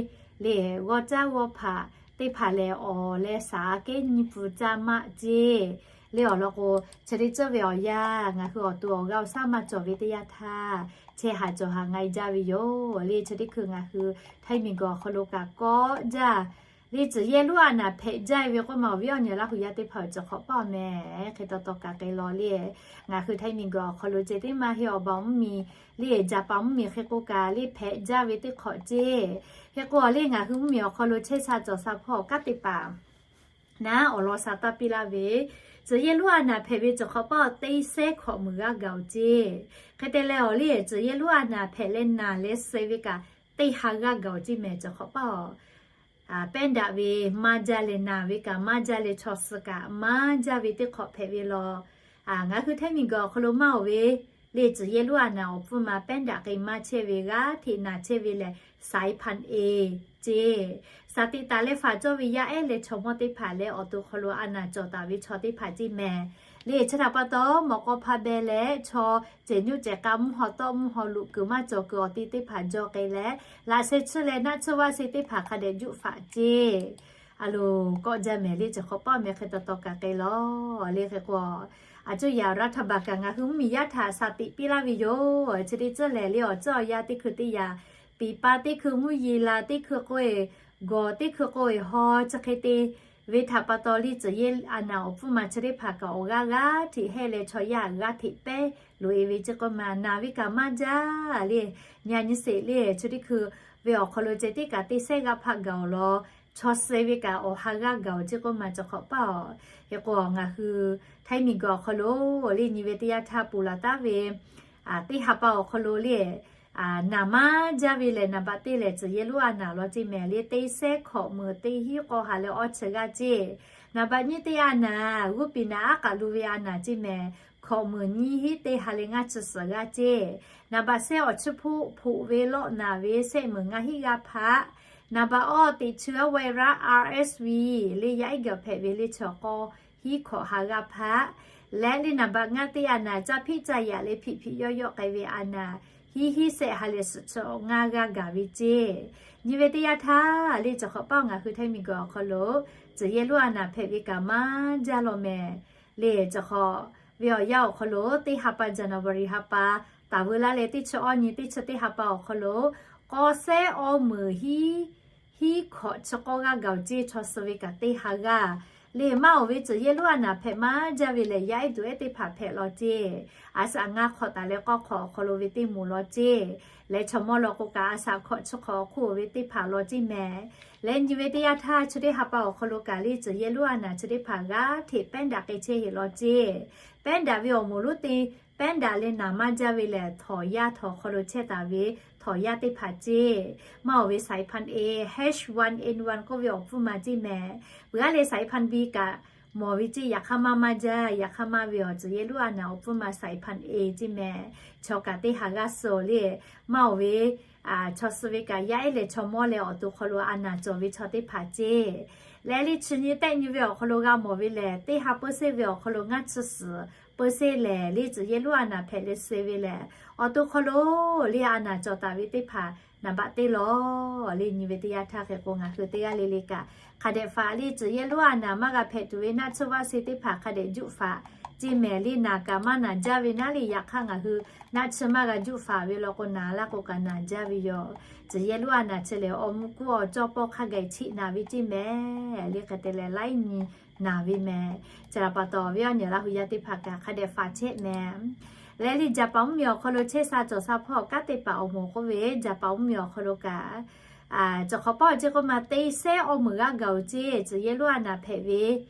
le, g'awˇ caˇ g'awˇ hpaꞈ teˇ hpaˍ lehˬ awˬ leh shaˍ kehˉ nyiˇ pfuhˍ caˇ maˆ ceˇ. Le awˬ lawn k'o, chi teˇ ceuˬ ve awˬ yanˇ ngaˬ hui awˬ to awˬ g'aˇ awˬ shaˉ maˇ cawˬ ve teˇ yanˇ htaˇ, chehˇ haˍ cawˬ haˍ nga e jaˇ ve yoˬ le. Chi teˇ hkui ngaˬ hui Htaiˇ miˬguiˬ awˬ hk'aw lo kaꞈ kawˆ jaˇ le, tcuhˬ yehˇ lonˉ a naˍ hpehꞈ jaˇ ve k'oˆ ma awˬ viˉ awˬ nyi Laˇ hu yaˇ teˇ hpaˍ-oˬ, cawˬ hk'awꞈ paˇ mehˍ. Hk'e taw taw kaꞈ k'ai law le, ngaˬ hui Htaiˇ miˬguiˬ awˬ hk'aw lo ceh tiˉ maˇ heˆ, awˬ ba mvuhˇmiˬ le, Jaˍpaˍ mvuhˇmiˬ hk'e k'o kaꞈ le hpehꞈ jaˇ ve teˇ hk'awꞈ ceˇ. Hk'e k'o le ngaˬ hui mvuhˇmiˬ awˬ hk'aw lo chehˇ sha cawˬ sha hpawˇ kanˉ teˇ hpaˍ naˉ awˬ lawn sha taˇ piˇ laˇ ve, tcuhˬ yehˇ lonˉ a naˍ hpehꞈ ve cawˬ hk'awꞈ paˇ teˇ sehˉ hkawꞈ meuˍ g'aˇ gaˬ-oˬ ceˇ. Hk'e te leh awˬ le, tcuhˬ yehˇ lonˉ a naˍ hpehꞈ leh naˬ leh suh ve kaꞈ teˇ ha g'aˇ gaˬ-oˬ ceˇ mehˍ, cawˬ hk'awꞈ paˇ-oˬ. Pehˉ daꞈ ve maˇ jaˇ leh naˬ ve kaꞈ maˇ jaˇ leh chaw suh kaꞈ maˇ jaˇ ve teˇ hk'awꞈ hpehꞈ ve law. Ngaˬ hui Htaiˇ miˬguiˬ awˬ hk'aw lo maˇ-oˬ ve le, tcuhˬ yehˇ lonˉ a naˍ awˬ pfuhˇ ma pehˉ daꞈ k'ai maˇ chehˇ ve, g'aˇ hteꞈ naˬ chehˇ ve lehˬ สายพันธุ์เอ ceˇ. Shaˍ tiꞈ taˍ leh faˍ cawˇ ve yaˇ ehˉ leh chaw mawˇ teˇ hpaˍ leh awˬ to hk'aw lo a naˍ cawˬ taˍ ve chaw teˇ hpaˍ ceˇ mehˍ. Le chi htaꞈ pa taw mawꞈ k'aw hpa beh leh chaw cehˬ nyoˇ cehˬ k'a mvuhˇ haw tawˆ mvuhˇ haw loꞈ kuiˬ maˇ cawˬ kuiˬ awˬ ti teˇ hpaˍ jaw k'ai leh, laꞈ sheh tsuhˇ leh naˆ tsuhˇ vaˇ sheh teˇ hpaˍ hk'a dehꞈ juˆ faꞈ ceˇ. A loˬ, kawˆ jaˇ mehˍ le, cawˬ hk'awꞈ paˇ mehˍ. Hk'e taw taw kaꞈ k'ai law le. Hk'e k'o, a cuˇ yaꞈ รัฐบาล kaꞈ ngaˬ hui mvuhˇmiˬ yaˇ htaꞈ shaˍ tiꞈ piˇ laˇ ve yoˬ. Chi teˇ ceuˬ lehˬ le, awˬ ceuˬ awˬ yaˇ teˇ hkui teˇ yaꞈ, tiꞈ pa teˇ hkui mvuhˇ yeˬ la teˇ hkui k'oˆ-e, gawˬ teˇ hkui k'oˆ-e haw chi hk'e te ve htaꞈ pa taw le, tcuhˬ yehˇ a naˍ awˬ pfuhˇ ma chi teˇ hpaˍ kaꞈ awˬ g'aˇ g'aˇ hteꞈ hehˇ leh chaw yaˇ g'aˇ hteꞈ pehˉ loꞈ-e ve ceˇ k'oˆ ma. Naˬ ve kaꞈ maˇ jaˇ le, nyi a nyi sheˍ le, chi teˇ hkui ve awˬ hk'aw lo ceh tiˉ kaꞈ teˇ sehˉ g'aˇ hpaˆ gaˬ-oˬ law, chaw suh ve kaꞈ awˬ ha g'aˇ gaˬ-oˬ ceˇ k'oˆ ma, cawˬ hk'awꞈ paˇ-oˬ. Hk'e k'o ngaˬ hui Htaiˇ miˬguiˬ awˬ hk'aw lo le nyi ve teˇ yanˇ htaˇ ponˬ laˬ taˉ ve teˇ ha pa awˬ hk'aw lo le, naˬ maˇ jaˇ ve lehˬ, naˍ baꞈ teˇ lehˬ tcuhˬ yehˇ lonˉ a naˍ law ceˇ mehˍ le, teˇ sehˉ hkawꞈ meuˍ teˇ hinˉ k'awˇ ha leh awˇ chi g'aˇ ceˇ. Naˍ baꞈ nyiˇ teˇ a naˍ, g'uˇ piˍ naˍ aˉ k'aꞈ lu ve a naˍ ceˇ mehˍ, hkawꞈ meuˍ nyiˇ hinˉ teˇ ha leh ngaˇ chi suhˍ g'aˇ ceˇ. Naˍ baꞈ shehˆ awˬ chiˇ hpoˆ hpoꞈ ve lawˆ naˍ ve shehˆ meuˍ ngaˇ hinˉ g'aˇ hpaˆ. Naˍ baꞈ awˇ teꞈ chi awˇ virus RSV le yaˇ ehˉ gaˬ hpehꞈ ve le chi awˬ k'aw hiˉ hkawꞈ ha g'aˇ hpaˆ. Leh le naˍ baꞈ ngaˇ teˇ a naˍ, caˇ hpiˆ caˇ yaꞈ leh hpiꞈ hpiꞈ yawˆ yawˆ k'ai ve a naˍ hiˉ hiˉ shehˆ ha leh suhˍ chi ngaˇ g'aˇ gaˬ ve ceˇ. Nyi ve teˇ yanˇ htaˇ le, chi hk'awꞈ paˆ ngaˬ hui Htaiˇ miˬguiˬ awˬ hk'aw lo tcuh yehˇ lonˉ a naˍ hpehꞈ ve kaꞈ maˇ jaˇ law mehˍ. Le chi hk'awꞈ ve awˬ yanˇ awˬ hk'aw lo teˇ ha pa January ha pa taˍ veu laˇ leh teˇ chi awˇ nyi teˇ chi teˇ ha pa awˬ hk'aw lo k'awꞈ shehˆ awˇ meunˍ hiˉ hiˉ hkawꞈ chi k'awˇ g'aˇ gaˬ-oˬ ceˇ. Chaw suh ve kaꞈ teˇ ha g'aˇ le maˇ oˬ ve tcuh yehˇ lonˉ a naˍ hpehꞈ maˇ jaˇ ve lehˬ, yaˇ ehˉ duˬ ehˉ teˇ hpaˍ hpehꞈ law ceˇ. A shaꞈ ngaˇ hk'awꞈ taˍ leh k'awˇ hk'awꞈ awˬ hk'aw lo ve teˇ moˍ law ceˇ. Leh chaw mawˇ law k'o kaꞈ a shaꞈ hkawꞈ chi hk'awꞈ awˬ hk'oˆ ve teˇ hpaˍ law ceˇ mehˍ. Leh nyi ve teˇ yanˇ htaˇ chi teˇ ha pa awˬ hk'aw lo kaꞈ le tcuh yehˇ lonˉ a naˍ chi teˇ hpaˍ g'aˇ hteꞈ pehˉ daꞈ k'ai chehˇ heˆ law ceˇ. Pehˉ daꞈ ve awˬ moˍ lonˉ te pehˉ daꞈ leh naˍ maˇ jaˇ ve lehˬ, htawnˍ yaˇ htawnˍ hk'aw lo chehˇ taˍ ve htawnˍ yaˇ teˇ hpaˍ ceˇ. Maˇ oˬ ve saiˍ hpaˇ e, H one N one k'oˆ ve awˬ pfuhˇ ma ceˇ mehˍ. Peuˬ aˉ leh saiˍ hpaˇ B kaꞈ mawˬ ve ceˇ. Yaꞈ hk'aˇ maˇ maˇ jaˇ. Yaꞈ hk'aˇ maˇ ve awˬ tcuh yehˇ lonˉ a naˍ awˬ pfuhˇ ma saiˍ hpaˇ e ceˇ mehˍ. Chaw kaꞈ teˇ ha g'aˇ suh le. Maˇ oˬ ve chaw suh ve kaꞈ yaˇ ehˉ leh chaw mawˇ leh awˬ to hk'aw lo a naˍ cawˬ ve chaw teˇ hpaˍ ceˇ. Leh le chi nyi tehˆ nyi ve awˬ hk'aw lo g'a mawˬ ve lehˬ, teˇ ha peuˬ seˇ ve awˬ hk'aw lo ngaˇ chi suhˍ peuˬ seˇ lehˬ le tcuh yehˇ lonˉ a naˍ hpehꞈ leh suh ve lehˬ, awˬ to hk'aw lo le a naˍ cawˬ taˍ ve teˇ hpaˍ naˍ baꞈ teˇ law le. Nyi ve teˇ yanˇ htaˇ hk'e k'o ngaˬ hui teˇ g'aˇ le le kaꞈ hk'a dehꞈ faꞈ le tcuh yehˇ lonˉ a naˍ maˇ g'a hpehꞈ tuˬ ve naˆ tsuhˇ vaˇ seˇ teˇ hpaˍ hk'a dehꞈ juˆ faꞈ ceˇ mehˍ. Le naˍ kaꞈ maˇ naˍ jaˇ ve naˉ le. Yaꞈ hk'aˇ ngaˬ hui naˆ tsuhˇ maˇ g'a juˆ faꞈ ve law k'o naˍ laˇ k'o kaꞈ naˍ jaˇ ve yoˬ. Tcuh yehˇ lonˉ a naˍ chi lehˬ awˬ mvuh kuˉ awˬ cawˇ pawˆ hk'a gaˬ chiˆ naˍ ve ceˇ mehˍ. Le hk'e te leh laiˉ nyi naˍ ve mehˍ. Chi htaꞈ pa taw ve awˬ nyi Laˇ huˍ yaˇ teˇ hpaˍ kaꞈ hk'a dehꞈ faꞈ chehˇ mehˍ. Leh le Jaˍpaˍ mvuhˇmiˬ awˬ hk'aw lo chehˇ sha cawˬ sha hpawˇ kanˉ teˇ hpaˍ awˬ moˍ k'oˆ ve Jaˍpaˍ mvuhˇmiˬ awˬ hk'aw lo kaꞈ, cawˬ hk'awꞈ paˇ awˬ ceˇ k'oˆ ma te shehˉ awˇ meunˍ g'aˇ gaˬ-oˬ ceˇ. Tcuh yehˇ lonˉ a naˍ hpehꞈ ve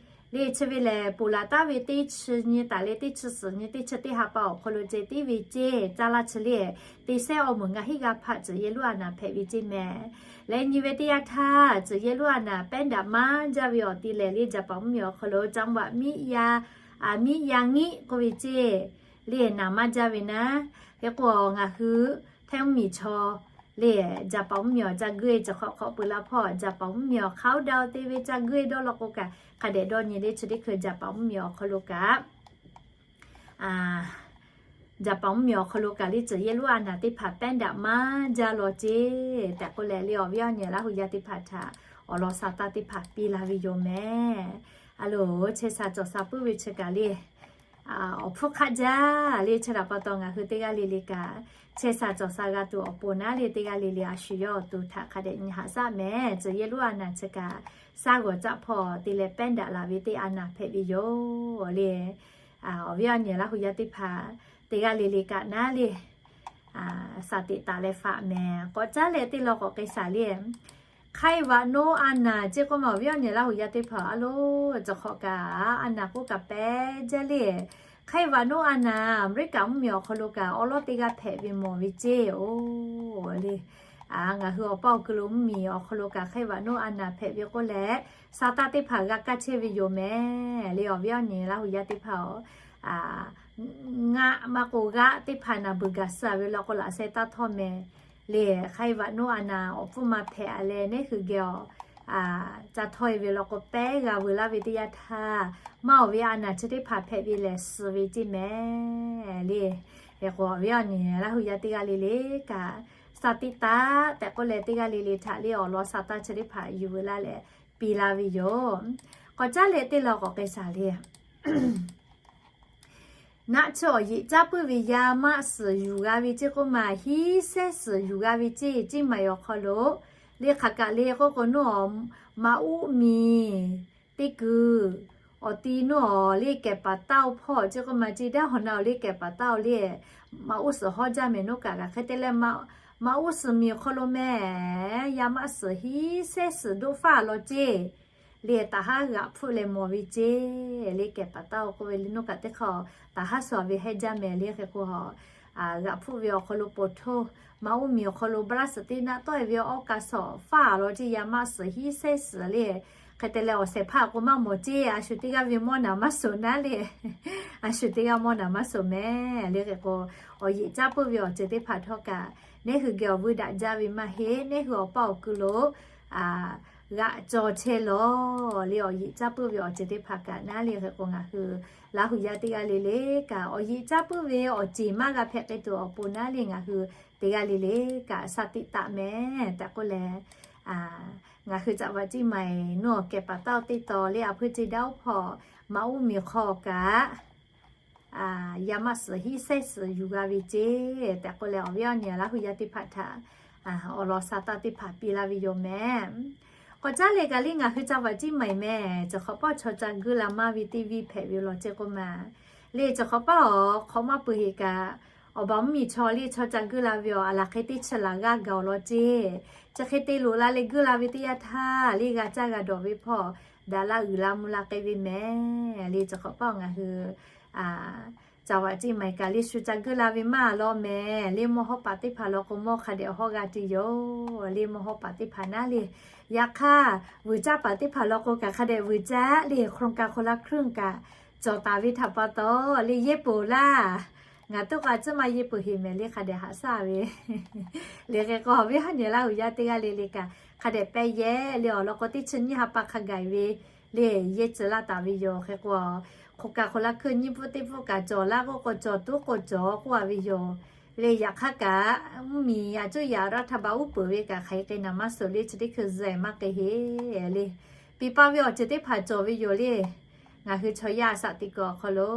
le chi ve lehˬ, ponˬ laˬ taˍ ve teˇ chi nyi taˍ leh teˇ chi suhˍ nyi teˇ chi teˇ ha pa awˬ hk'aw lo ceh tiˉ ve ceˇ. Caˇ laˇ chi le te shehˉ awˇ meunˍ ngaˬ hiˉ g'aˇ hpaˆ tcuh yehˇ lonˉ a naˍ hpehꞈ ve ceˇ mehˍ. Leh nyi ve teˇ yanˇ htaˇ tcuh yehˇ lonˉ a naˍ pehˉ daꞈ maˇ jaˇ ve awˬ ti lehˬ le Jaˍpaˍ mvuhˇmiˬ awˬ hk'aw lo จังหวัด miˇ ya miˇ ya ngiˆ k'oˆ ve ceˇ. Le naˍ maˇ jaˇ ve naˉ, hk'e k'o ngaˬ hui Htaiˇ mvuhˇmiˬ chaw le Jaˍpaˍ mvuhˇmiˬ awˬ ca guˇ e cawˬ hk'awꞈ hk'awꞈ peuˬ la hpawˇ Jaˍpaˍ mvuhˇmiˬ awˬ hk'aˇ oˇ daꞈ oˇ te ve ca guˇ e dawˇ law k'o kaꞈ hk'a dehꞈ dawˇ nyi le chi teˇ hkui Jaˍpaˍ mvuhˇmiˬ awˬ hk'aw lo kaꞈ Jaˍpaˍ mvuhˇmiˬ awˬ hk'aw lo kaꞈ le tcuh yehˇ lonˉ a naˍ teˇ hpaˍ pehˉ daꞈ maˇ jaˇ law ceˇ tehꞈ k'oˆ leh le awˬ viˉ awˬ nyi Laˇ huˍ yaˇ teˇ hpaˍ htaꞈ awˬ lawn sha taˇ teˇ hpaˍ piˇ la ve yoˬ mehˍ. A loˬ chehˇ sha cawˬ sha puiˉ ve chi kaꞈ le awˬ hpfuhˇ hk'aˆ jaˇ le chi htaꞈ pa taw ngaˬ hui teˇ g'aˇ le le kaꞈ chehˇ sha cawˬ sha g'a tuˬ awˬ pon naˉ le teˇ g'aˇ le le a shu yawˇ awˬ to htaꞈ hk'a dehꞈ nyi haꞈ shaˆ mehˍ. Tcuh yehˇ lonˉ a naˍ chi kaꞈ shaˉ g'awˬ caˆ hpawˇ te leh pehˉ daꞈ laˬ ve teˇ a naˍ hpehꞈ ve yoˬ le. Awˬ viˉ awˬ nyi Laˇ huˍ yaˇ teˇ hpaˍ teˇ g'aˇ le le kaꞈ naˉ le sha teꞈ taˍ leh faꞈ mehˍ. K'awꞈ caˉ leh teˇ law k'awꞈ k'ai shaˍ le ไข้หวัดนก a naˍ ceˇ k'oˆ ma awˬ viˉ awˬ nyi Laˇ huˍ yaˇ teˇ hpaˍ a loˬ cawˬ hk'awꞈ kaꞈ a naˍ k'oˆ kaꞈ pehˉ jaˇ le. ไข้หวัดนก a naˍ Aˍmeˍriˆkaˍ mvuhˇmiˬ awˬ hk'aw lo kaꞈ awˉ lawˉ teˇ g'aˇ hpehꞈ ve mawˬ ve ceˇ oˬ le. Ngaˬ hui awˬ paˇ awˬ kuiˬ lo mvuhˇmiˬ awˬ hk'aw lo kaꞈ ไข้หวัดนก a naˍ hpehꞈ ve k'oˆ leh sha taˇ teˇ hpaˍ g'a kaˇ chehˇ ve yoˬ mehˍ le awˬ viˉ awˬ nyi Laˇ huˍ yaˇ teˇ hpaˍ oˬ. Ngaˆ maˇ k'o g'aˆ teˇ hpaˍ naˍ beuˬ gaˬ suh ve law k'o laꞈ sheh taˇ htawˇ mehˍ le. ไข้หวัดนก a naˍ awˬ pfuhˇ ma hpehꞈ a leh neˉ hui geh awˬ ca htawˇ e ve law k'o pehˉ g'a veu laˇ ve teˇ yanˇ htaˇ maˇ awˬ ve a naˍ chi teˇ hpaˍ hpehꞈ ve lehˬ suh ve ceˇ mehˍ le. Hk'e k'o awˬ viˉ awˬ nyi Laˇ huˍ yaˇ teˇ g'aˇ le le kaꞈ sha teꞈ taˍ tehꞈ k'oˆ leh teˇ g'aˇ le le htaꞈ le awˬ lawn sha taˇ chi teˇ hpaˍ yuˬ veu laˇ leh piˇ laˇ ve yoˬ. K'awꞈ caˉ leh teˇ law k'awꞈ k'ai shaˍ le. Naˆ tsuhˇ awˬ yeꞈ caˉ puiˉ ve yaˇ maˆ suhˍ yuˬ g'a ve ceˇ k'oˆ ma hiˉ sehˉ suhˍ yuˬ g'a ve ceˇ. Ceˇ maˬ awˬ hk'aw lo le hk'aˬ kaꞈ le k'oˆ k'o naˉ awˬ maꞈ uˉ miˬ teˇ kuiˬ awˬ ti naˉ awˬ le kehˬ paˍ taˇ oˬ hpawˇ ceˇ k'oˆ ma ceˇ daˇ hawˬ na awˬ le kehˬ paˍ taˇ oˬ le maꞈ uˉ suhˍ hawˉ jaˇ mehˍ naˉ kaꞈ g'a hk'e te leh maꞈ uˉ suhˍ miˬ awˬ hk'aw lo mehˍ yaˇ maˆ suhˍ hiˉ sehˉ suhˍ doˆ faˆ law ceˇ. Le taˍ haˉ g'aꞈ hpfuhˆ leh mawˬ ve ceˇ. Le kehˬ paˍ taˇ oˬ k'oˆ ve le naˉ kaꞈ teˇ hk'aˇ taˍ haˉ suhˍ ve hehˉ jaˇ mehˍ le hk'e k'o, g'aꞈ hpfuhˆ ve awˬ hk'aw lo poˬ htoˇ maꞈ uˉ miˬ awˬ hk'aw lo พลาสติก naˆ tawˆ e ve awˬ kaꞈ sawˍ faˆ law ceˇ yaˇ maˆ suhˍ hiˉ sehˉ suhˍ le. Hk'e te leh awˬ shehˍ hpaˇ k'o maˇ mawˬ ceˇ. A shu teˇ g'aˇ ve mawˇ naˍ maˇ suhˍ naˉ le. A shu teˇ g'aˇ mawˇ naˍ maˇ suhˍ mehˍ le hk'e k'o, awˬ yeꞈ caˇ puiˉ ve awˬ ceuˬ teˇ hpaˍ htawˇ kaꞈ neˉ hui geh awˬ vuiˇ daꞈ jaˇ ve maˇ heˆ. Neˉ hui awˬ paˇ awˬ kuiˬ lo g'aꞈ cawˬ chehˇ lawˬ le. Awˬ yeꞈ caˇ puiˉ ve awˬ ceuˬ teˇ hpaˍ kaꞈ naˉ le hk'e k'o ngaˬ hui Laˇ huˍ yaˇ teˇ g'aˇ le le kaꞈ awˬ yeꞈ caˇ puiˉ ve awˬ ceˬ maˇ g'a hpehꞈ k'ai tuˬ awˬ pon naˉ le ngaˬ hui teˇ g'aˇ le le kaꞈ sha tiꞈ taˍ mehˍ tehꞈ k'oˆ leh, ngaˬ hui caꞈ vaꞈ ciˇ maiˍ nuˇ awˬ kehˬ paˍ taˇ oˇ teˇ taw le, a hpuiˇ ce daˇ oˇ hpawˇ maˇ uˉ miˬ hk'aw kaꞈ yaˇ maˇ suhˍ hiˉ sehˉ suhˍ yuˬ g'a ve ce tehꞈ k'oˆ leh, awˬ viˉ awˬ nyi Laˇ hu yaˇ teˇ hpaˍ htaꞈ awˬ lawn sha taˇ teˇ hpaˍ piˇ laˇ ve yoˬ mehˍ. K'awꞈ caˉ leh kaꞈ le ngaˬ hui caꞈ vaꞈ ciˇ maiˍ mehˍ, cawˬ hk'awꞈ paˇ chaw ca guˇ la maˇ ve teˇ viˇ hpehꞈ ve law ceˇ k'oˆ ma le. Cawˬ hk'awꞈ paˇ awˬ hk'awꞈ maˇ peuˬ heˍ kaꞈ, awˬ baˬ mvuhˇ miˬ chaw le chaw ca guˇ la ve awˬ a laˬ hk'e teˇ chi laˬ g'aˇ gaˬ awˬ lawn ceˇ. Chi hk'e te loꞈ la leh guˇ la ve teˇ yanˇ htaˇ le g'a caˇ g'a dawˬ ve hpawˇ daꞈ laˇ uiˍ la mvuh la k'ai ve mehˍ le. Cawˬ hk'awꞈ paˇ awˬ ngaˬ hui caꞈ vaꞈ ciˇ maiˍ kaꞈ le shu ca guˇ la ve maˇ law mehˍ le. Mawˇ hawˉ paˍ teˇ hpaˍ law k'o mawˇ hk'a dehꞈ hawˉ g'a tuˬ yoˬ le. Mawˇ hawˉ paˍ teˇ hpaˍ naˉ le, yaꞈ hk'aˇ vuiˬ caˇ paˍ teˇ hpaˍ law k'o kaꞈ hk'a dehꞈ vuiˬ caˇ le. โครงการคนละครึ่ง kaꞈ cawˬ taˍ ve htaꞈ pa taw le yeˇ peuˬ laˇ. Ngaˬ toˆ k'a tcuhˉ maˇ yeˇ peuˬ heˍ mehˍ le, hk'a dehꞈ haꞈ shaˉ ve le. Hk'e k'o awˬ viˉ awˬ nyi Laˇ hu yaˇ teˇ g'aˇ le le kaꞈ hk'a dehꞈ pehˇ yehˇ le. Awˬ lawn k'o teˇ chi nyiˇ ha pa hk'a gaˬ ve le yeˇ tcuh laˇ taˍ ve yoˬ. Hk'e k'o โครงการคนละครึ่ง nyiˇ pfuhˇ teˇ pfuhˇ kaꞈ cawˬ laˇ k'oˆ k'o cawˬ tuˉ k'o cawˬ k'oˆ a ve yoˬ le. Yaꞈ hk'aˇ kaꞈ mvuhˇ miˬ a cuˇ yaꞈ raˇ htaˇ ba uˉ peunˍ ve kaꞈ hk'aˬ hk'e naˍ maˇ suhˍ le chi teˇ hkui zuhꞈ maˇ k'ai heˍ le. Piˍ pa ve awˬ ceuˬ teˇ hpaˍ cawˬ ve yoˬ le. Ngaˬ hui chaw yaˇ a shaꞈ teꞈ kuiˬ awˬ hk'aw lo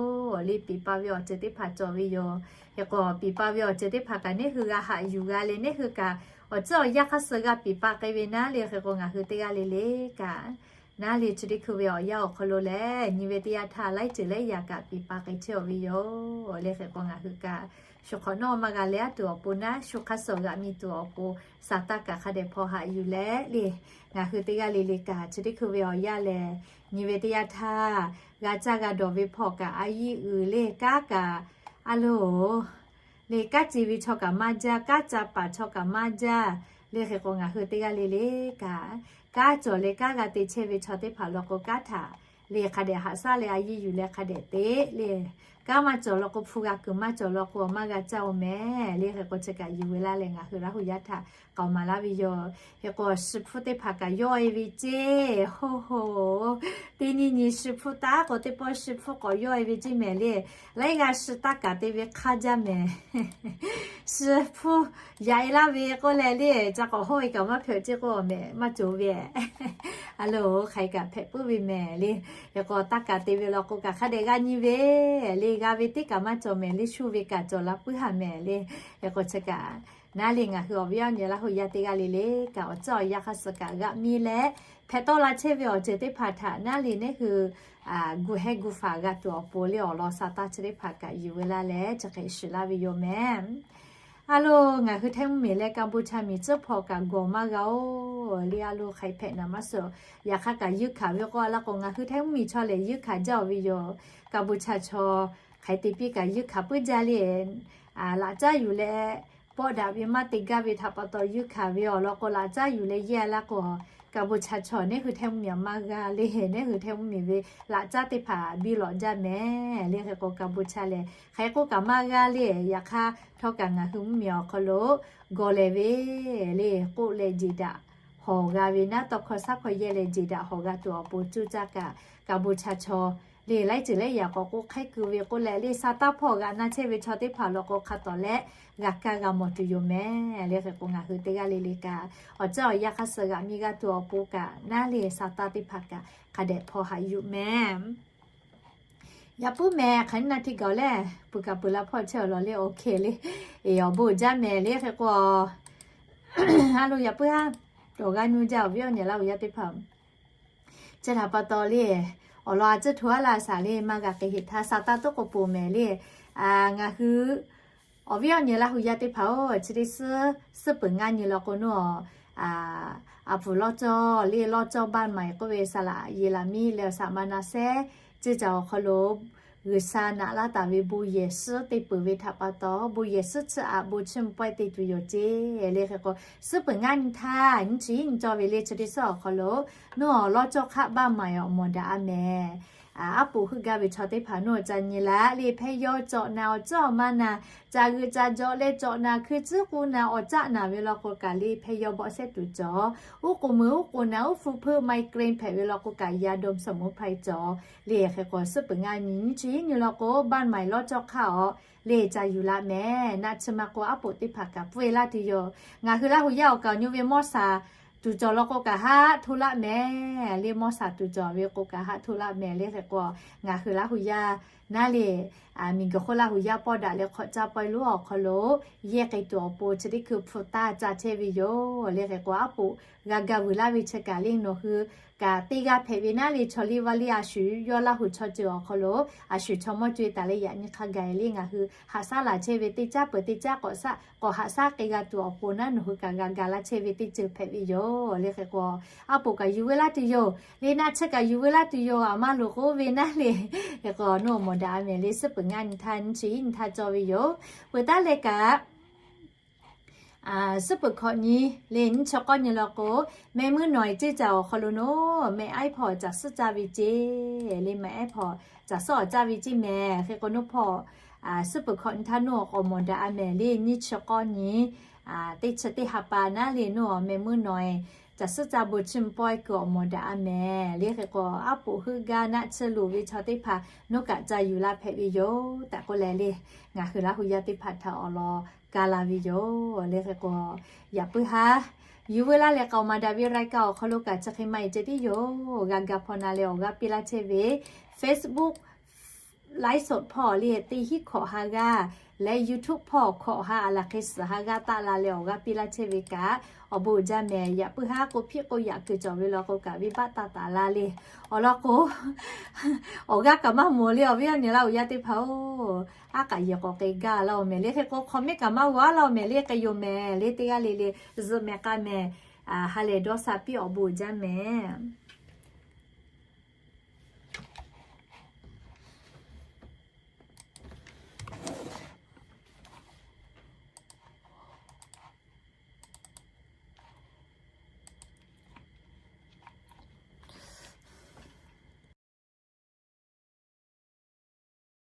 le piˍ pa ve awˬ ceuˬ teˇ hpaˍ cawˬ ve yoˬ. Hk'e k'o piˍ pa ve awˬ ceuˬ teˇ hpaˍ kaꞈ neˇ hui g'a haꞈ yuˬ g'a le, neˇ hui kaꞈ awˬ tcuhˉ awˬ yanˇ hk'aˇ suh g'a piˍ pa k'ai ve naˉ le. Hk'e k'o ngaˬ hui teˇ g'aˇ le le kaꞈ naˉ le chi teˇ hkui ve awˬ yanˇ awˬ hk'aw lo lehˬ nyi ve teˇ yanˇ htaˇ laiˉ ceuˬ laiˉ yaꞈ kaꞈ piˍ pa k'ai chehˇ awˬ ve yoˬ le. Hk'e k'o ngaˬ hui kaꞈ shu hk'awꞈ nawˉ maˇ g'a leh aˉ tuˬ awˬ pon naˉ, shu hk'aˇ suh g'aꞈ mi tuˬ awˬ pon saˍtanˍ kaꞈ hk'a dehꞈ hpaw haꞈ yuˬ leh le, ngaˬ hui teˇ g'aˇ le le kaꞈ chi teˇ hkui ve awˬ yanˇ lehˬ nyi ve teˇ yanˇ htaˇ g'a caˇ g'a dawˬ ve hpawˇ kaꞈ a yiˇ uiˍ le, kanˉ kaꞈ a loˬ le, kanˉ ce ve chaw kaꞈ maˇ jaˇ, kanˉ ca paˍ chaw kaꞈ maˇ jaˇ le. Hk'e k'o ngaˬ hui teˇ g'aˇ le le kaꞈ kanˉ cawˬ leh kanˉ g'a te chehˇ ve chaw teˇ hpaˍ law k'o kanˉ htaꞈ le hk'a dehꞈ haꞈ shaˉ leh a yiˇ yuˬ leh hk'a dehꞈ te le. Kanˉ maˇ cawˬ law k'o hpu g'a kuiˬ, maˇ cawˬ law k'o maˇ g'a caˇ-oˬ mehˍ le. Hk'e k'o chi kaꞈ yuˬ ve laˇ leh ngaˬ hui Laˇ hu yaˇ htaꞈ k'aoˍ maˍ laˇ ve yoˬ. Hk'e k'o shi hpfuhˇ teˇ hpaˍ kaꞈ yawˇ e ve ceˇ hoˬ hoˬ. Teˇ nyi nyi shi hpfuhˇ taˉ k'o teˇ pawˆ shi hpfuhˇ k'awꞈ yawˇ e ve ceˇ mehˍ le. Laiˉ g'aˇ shi taˇ kaˍ te ve hk'aˇ jaˇ mehˍ. Shi hpfuhˇ yaꞈ e laˇ ve k'oˆ leh le, ca k'awꞈ hawˉ e kaꞈ maˇ hpehꞈ ceˇ k'o mehˍ maˇ cawˬ ve a loˬ, hk'aˬ hk'e kaꞈ hpehꞈ puiˉ ve mehˍ le. Hk'e k'o taˇ kaˍ te ve law k'o kaꞈ hk'a dehꞈ g'a nyi ve le. G'a ve teˇ kaꞈ maˇ cawˬ mehˍ le, shu ve kaꞈ cawˬ la puiˉ haˍ mehˍ le. Hk'e k'o chi kaꞈ naˉ le ngaˬ hui awˬ viˉ awˬ nyi Laˇ hu yaˇ teˇ g'aˇ le le kaꞈ awˬ tcuhˉ awˬ yanˇ hk'aˇ suh kaꞈ g'aꞈ mi leh hpehꞈ tawˆ la chehˇ ve awˬ ceuˬ teˇ hpaˍ htaꞈ naˉ le neˇ hui gu hehˉ gu faˍ g'a tuˬ awˬ pon le awˬ lawn sa taˇ chi teˇ hpaˍ kaꞈ yuˬ ve laˇ leh chi hk'e shiˍ laˇ ve yoˬ mehˍ. A loˬ, ngaˬ hui Htaiˇ mvuhˇmiˬ leh Kaˇ bon chaˇ miˬ tcuhˉ hpaw kaꞈ gawˬ maˇ g'a-oˬ le. A loˬ, hk'aˬ hk'e hpehꞈ naˍ maˇ suhˍ. Yaꞈ hk'aˇ kaꞈ yuˇ hkanˍ ve k'o a laˇ k'o ngaˬ hui Htaiˇ mvuhˇmiˬ chaw lehˬ yuˇ hkanˍ jaˇ-oˬ ve yoˬ. Kaˇ bon chaˇ chaw hk'aˬ hk'e te piˇ kaꞈ yuˇ hkanˍ puiˉ jaˇ le. Laꞈ caˉ yuˬ leh pawˆ daꞈ ve maˇ te gaˇ ve htaꞈ pa taw yuˇ hkanˍ ve awˬ lawn k'o laꞈ caˉ yuˬ leh yehˇ a laˇ k'o, Kaˇ bon chaˇ chaw neˇ hui Htaiˇ mvuhˇmiˬ maˇ g'a le. Neˇ hui Htaiˇ mvuhˇmiˬ ve laꞈ caˉ teˇ hpaˍ biˇ lawꞈ jaˇ mehˍ le. Hk'e k'o Kaˇ bon chaˇ lehˬ hk'aˬ hk'e k'oˆ kaꞈ maˇ g'a le. Yaꞈ hk'aˇ htawˇ kaꞈ ngaˬ hui mvuhˇmiˬ awˬ hk'aw lo gawˬ lehˬ ve le k'oˆ leh jeˬ daꞈ hawˬ g'a ve naˉ, tawˇ hkawˇ shaˉ hkawˇ yehˇ leh jeˬ daꞈ hawˬ g'a tuˬ awˬ pon cuˇ caˇ kaꞈ Kaˇ bon chaˇ chaw le laiˉ ceuˬ laiˉ yaꞈ k'awꞈ k'oˆ hk'aiˉ keu ve k'oˆ leh le sa taˇ hpawˇ g'aꞈ na chehˇ ve chaw teˇ hpaˍ law k'o hk'a tawˍ leh g'a kaˇ g'a mawˬ tuˬ yoˬ mehˍ le. Hk'e k'o ngaˬ hui teˇ g'aˇ le le kaꞈ awˬ tcuhˉ awˬ yanˇ hk'aˇ suh g'aꞈ mi g'a tuˬ awˬ pon kaꞈ naˉ le sa taˇ teˇ hpaˍ kaꞈ hk'a dehꞈ hpaw haꞈ yuˬ mehˍ. Yaꞈ puiˉ mehˍ hk'aˬ nyi na hti gaˬ leh peuˬ kaꞈ peuˬ la hpawˇ chehˇ awˬ lawn le awˬ hkeh le. Awˬ bon jaˇ mehˍ le. Hk'e k'o a loˬ yaꞈ puiˉ haˉ awˬ g'aˇ nyi jaˇ awˬ viˉ awˬ nyi Laˇ hu yaˇ teˇ hpaˍ chi htaꞈ pa taw le awˬ lawn a tcuhˇ hto aˉ laˇ shaˍ le maˇ g'a k'ai heꞈ htaˇ sa taˇ tuˉ k'o poˬ mehˍ le. Ngaˬ hui awˬ viˉ awˬ nyi Laˇ hu yaˇ teˇ hpaˍ-oˬ, chi teˇ suhˉ suhˉ peuˬ ngaˇ nyi law k'o nawˬ a pfuhˍ lawˇ cawˇ le lawˇ cawˇ baˆ maˍ k'oˆ ve saˍ laꞈ yeˍ laꞈ miˇ leh awˬ saˍ ma na sehˉ ceuˇ caˬ awˬ hk'aw lo G'uiˬsha naꞈ laˇ taˍ ve bon yehˬ suhˉ te peuˬ ve htaꞈ pa taw bon yehˬ suhˉ tsuhˇ aꞈ bon chiˇ mvuh pawehˇ te tuˬ yoˬ ceˇ le. Hk'e k'o suhˉ peuˬ ngaˇ nyi htaˇ nyi chi nyi cawˇ ve le chi teˇ suhˉ awˬ hk'aw lo nawˬ lawˇ cawˇ hk'aˆ baˆ maˍ awˬ mawˬ daꞈ a mehˍ. Aˉ poꞈ heuˆ gaˇ ve chaw teˇ hpaˍ nawˬ ca nyi laˇ le. Hpehˇ yaw cawꞈ naˍ awˬ cawˇ awˬ ma naˍ, ca g'euꞈ ca jawꞈ leh cawꞈ naˍ, hkui tcuhˉ k'u naˍ, awˬ caˆ naˍ ve law k'o kaꞈ le hpehˇ yaw bawˆ shehˉ tuˬ cawˬ. Uˉ k'oˍ meuˍ uˉ k'oˍ naˍ, uˉ hpu hpeuˆ ไมเกรน hpehꞈ ve law k'o kaꞈ ยาดมสมุนไพร cawˬ le. Hk'e k'o suhˉ peuˬ ngaˇ nyi nyiˇ chi nyiˇ law k'o บ้านใหม่ lawˇ cawˇ hk'aˇ awˬ le ca yuˬ laˇ mehˍ. Naˆ tsuhˇ ma k'o aˉ poꞈ teˇ hpaˍ kaꞈ pfuhˇ e laˇ tuˬ yoˬ. Ngaˬ hui Laˇ hu yaˇ awˬ kaˍ awˬ nyu ve mawˇ shaˍ tuˬ cawˬ law k'o kaꞈ haˆ htoˆ laˇ mehˍ le. Mawˇ shaˍ tuˬ cawˬ ve k'o kaꞈ haˆ htoˆ laˇ mehˍ le. Hk'e k'o ngaˬ hui Laˇ hu yaˇ naˉ le, miˬguiˬ hk'oˆ Laˇ hu yaˇ pawˆ daꞈ leh hk'awꞈ caˇ pawehˇ lonˉ awˬ hk'aw lo yehˇ k'ai tuˬ awˬ pon chi teˇ hkui hpu taˇ ca chehˇ ve yoˬ le. Hk'e k'o aˉ poꞈ g'a ga vuiˬ laˇ ve chi kaꞈ le nawˬ hui kaꞈ teˇ g'aˇ hpehꞈ ve naˉ le. Chaw liˇ vaˇ liˇ a shu yawˇ Laˇ hu chaw ceuˬ awˬ hk'aw lo a shu chaw mawˇ co e taˍ leh yaꞈ nyi hk'a gaˬ le ngaˬ hui haꞈ shaˉ laˬ chehˇ ve teˇ caˉ peuˬ teˇ caˉ k'awꞈ haꞈ shaˉ k'ai g'a tuˬ awˬ pon naˉ nawˬ hui kaꞈ g'a ga laˇ chehˇ ve teˇ ceuˬ hpehꞈ ve yoˬ le. Hk'e k'o aˉ poꞈ kaꞈ yuˬ veu laˇ tuˬ yoˬ le. Naˆ tsuhˇ kaꞈ yuˬ veu laˇ tuˬ yoˬ. Aˬ ma loˍ k'oˆ ve naˉ le. Hk'e k'o nawˬ mawˬ daꞈ a mehˍ le. Suhˉ peuˬ ngaˇ nyi htaˇ nyiˇ chi nyiˇ nyi htaˇ cawˇ ve yoˬ. Peuˬ taˉ leh kaꞈ suhˉ peuˬ hkawꞈ nyi le nyiˇ chi k'awˇ nyi law k'o, meh muiˉ nawˬ e ceˇ caˬ awˬ hk'aw lo nawˬ meh aiˉ hpawˇ caˬ suhˉ caˇ ve ceˇ le. Meh aiˉ hpawˇ caˬ suhˉ awˬ caˇ ve ceˇ mehˍ. Hk'e k'o nawˬ hpawˇ suhˉ peuˬ hkawꞈ nyi htaˇ nawˬ k'awꞈ mawˬ daꞈ a mehˍ le. Nyiˇ chi k'awˇ nyi teˇ chi teˇ ha pa naˉ le nawˬ meh muiˉ nawˬ e caˬ suhˉ caˇ bon chiˇ mvuh pawehˇ kuiˬ awˬ mawˬ daꞈ a mehˍ le. Hk'e k'o aˉ poꞈ heuˆ gaˇ naˆ tsuhˇ loˍ ve chaw teˇ hpaˍ nawˬ kaꞈ ca yuˬ la hpehꞈ ve yoˬ tehꞈ k'oˆ leh le, ngaˬ hui Laˇ hu yaˇ teˇ hpaˍ htaꞈ awˬ lawn ka la ve yoˬ le. Hk'e k'o yaꞈ puiˉ haˉ yuˬ veu laˇ leh k'aoˍ maˍ daꞈ ve รายการ awˬ hk'aw lo kaꞈ chi hk'e maˇ e ceh tiˉ yoˬ. G'a ga hpaw na leh awˬ g'aˇ piˇ laˇ chehˇ ve Facebook ไลฟ์สด hpawˇ le teˇ hinˉ hkawꞈ ha g'aˇ leh YouTube hpawˇ hkawꞈ ha a laˬ hk'e suhˍ ha g'aˇ taˆ la leh awˬ g'aˇ piˇ laˇ chehˇ ve kaꞈ awˬ bon uiˍ jaˇ mehˍ. Yaꞈ puiˉ haˉ k'oˆ hpiˆ k'oˆ yaꞈ kuiˬ cawˬ ve law k'o kaꞈ venˇbaˆ taˇ taˍ la le. Awˬ lawn k'o awˬ g'aˇ kaꞈ maˇ mawˬ le. Awˬ viˉ awˬ nyi Laˇ hu yaˇ teˇ hpaˍ-oˬ, aˉ k'aꞈ yehˬ k'awꞈ k'ai gaˇ laˇ-oˬ mehˍ le. Hk'e k'o hk'awꞈ mehˆ kaꞈ maˇ g'a laˇ-oˬ mehˍ le. K'ai yoˬ mehˍ le. Teˇ g'aˇ le le zuhꞈ mehˍ k'a mehˍ, ha lehˬ dawˇ sha piˇ awˬ bon uiˍ jaˇ mehˍ.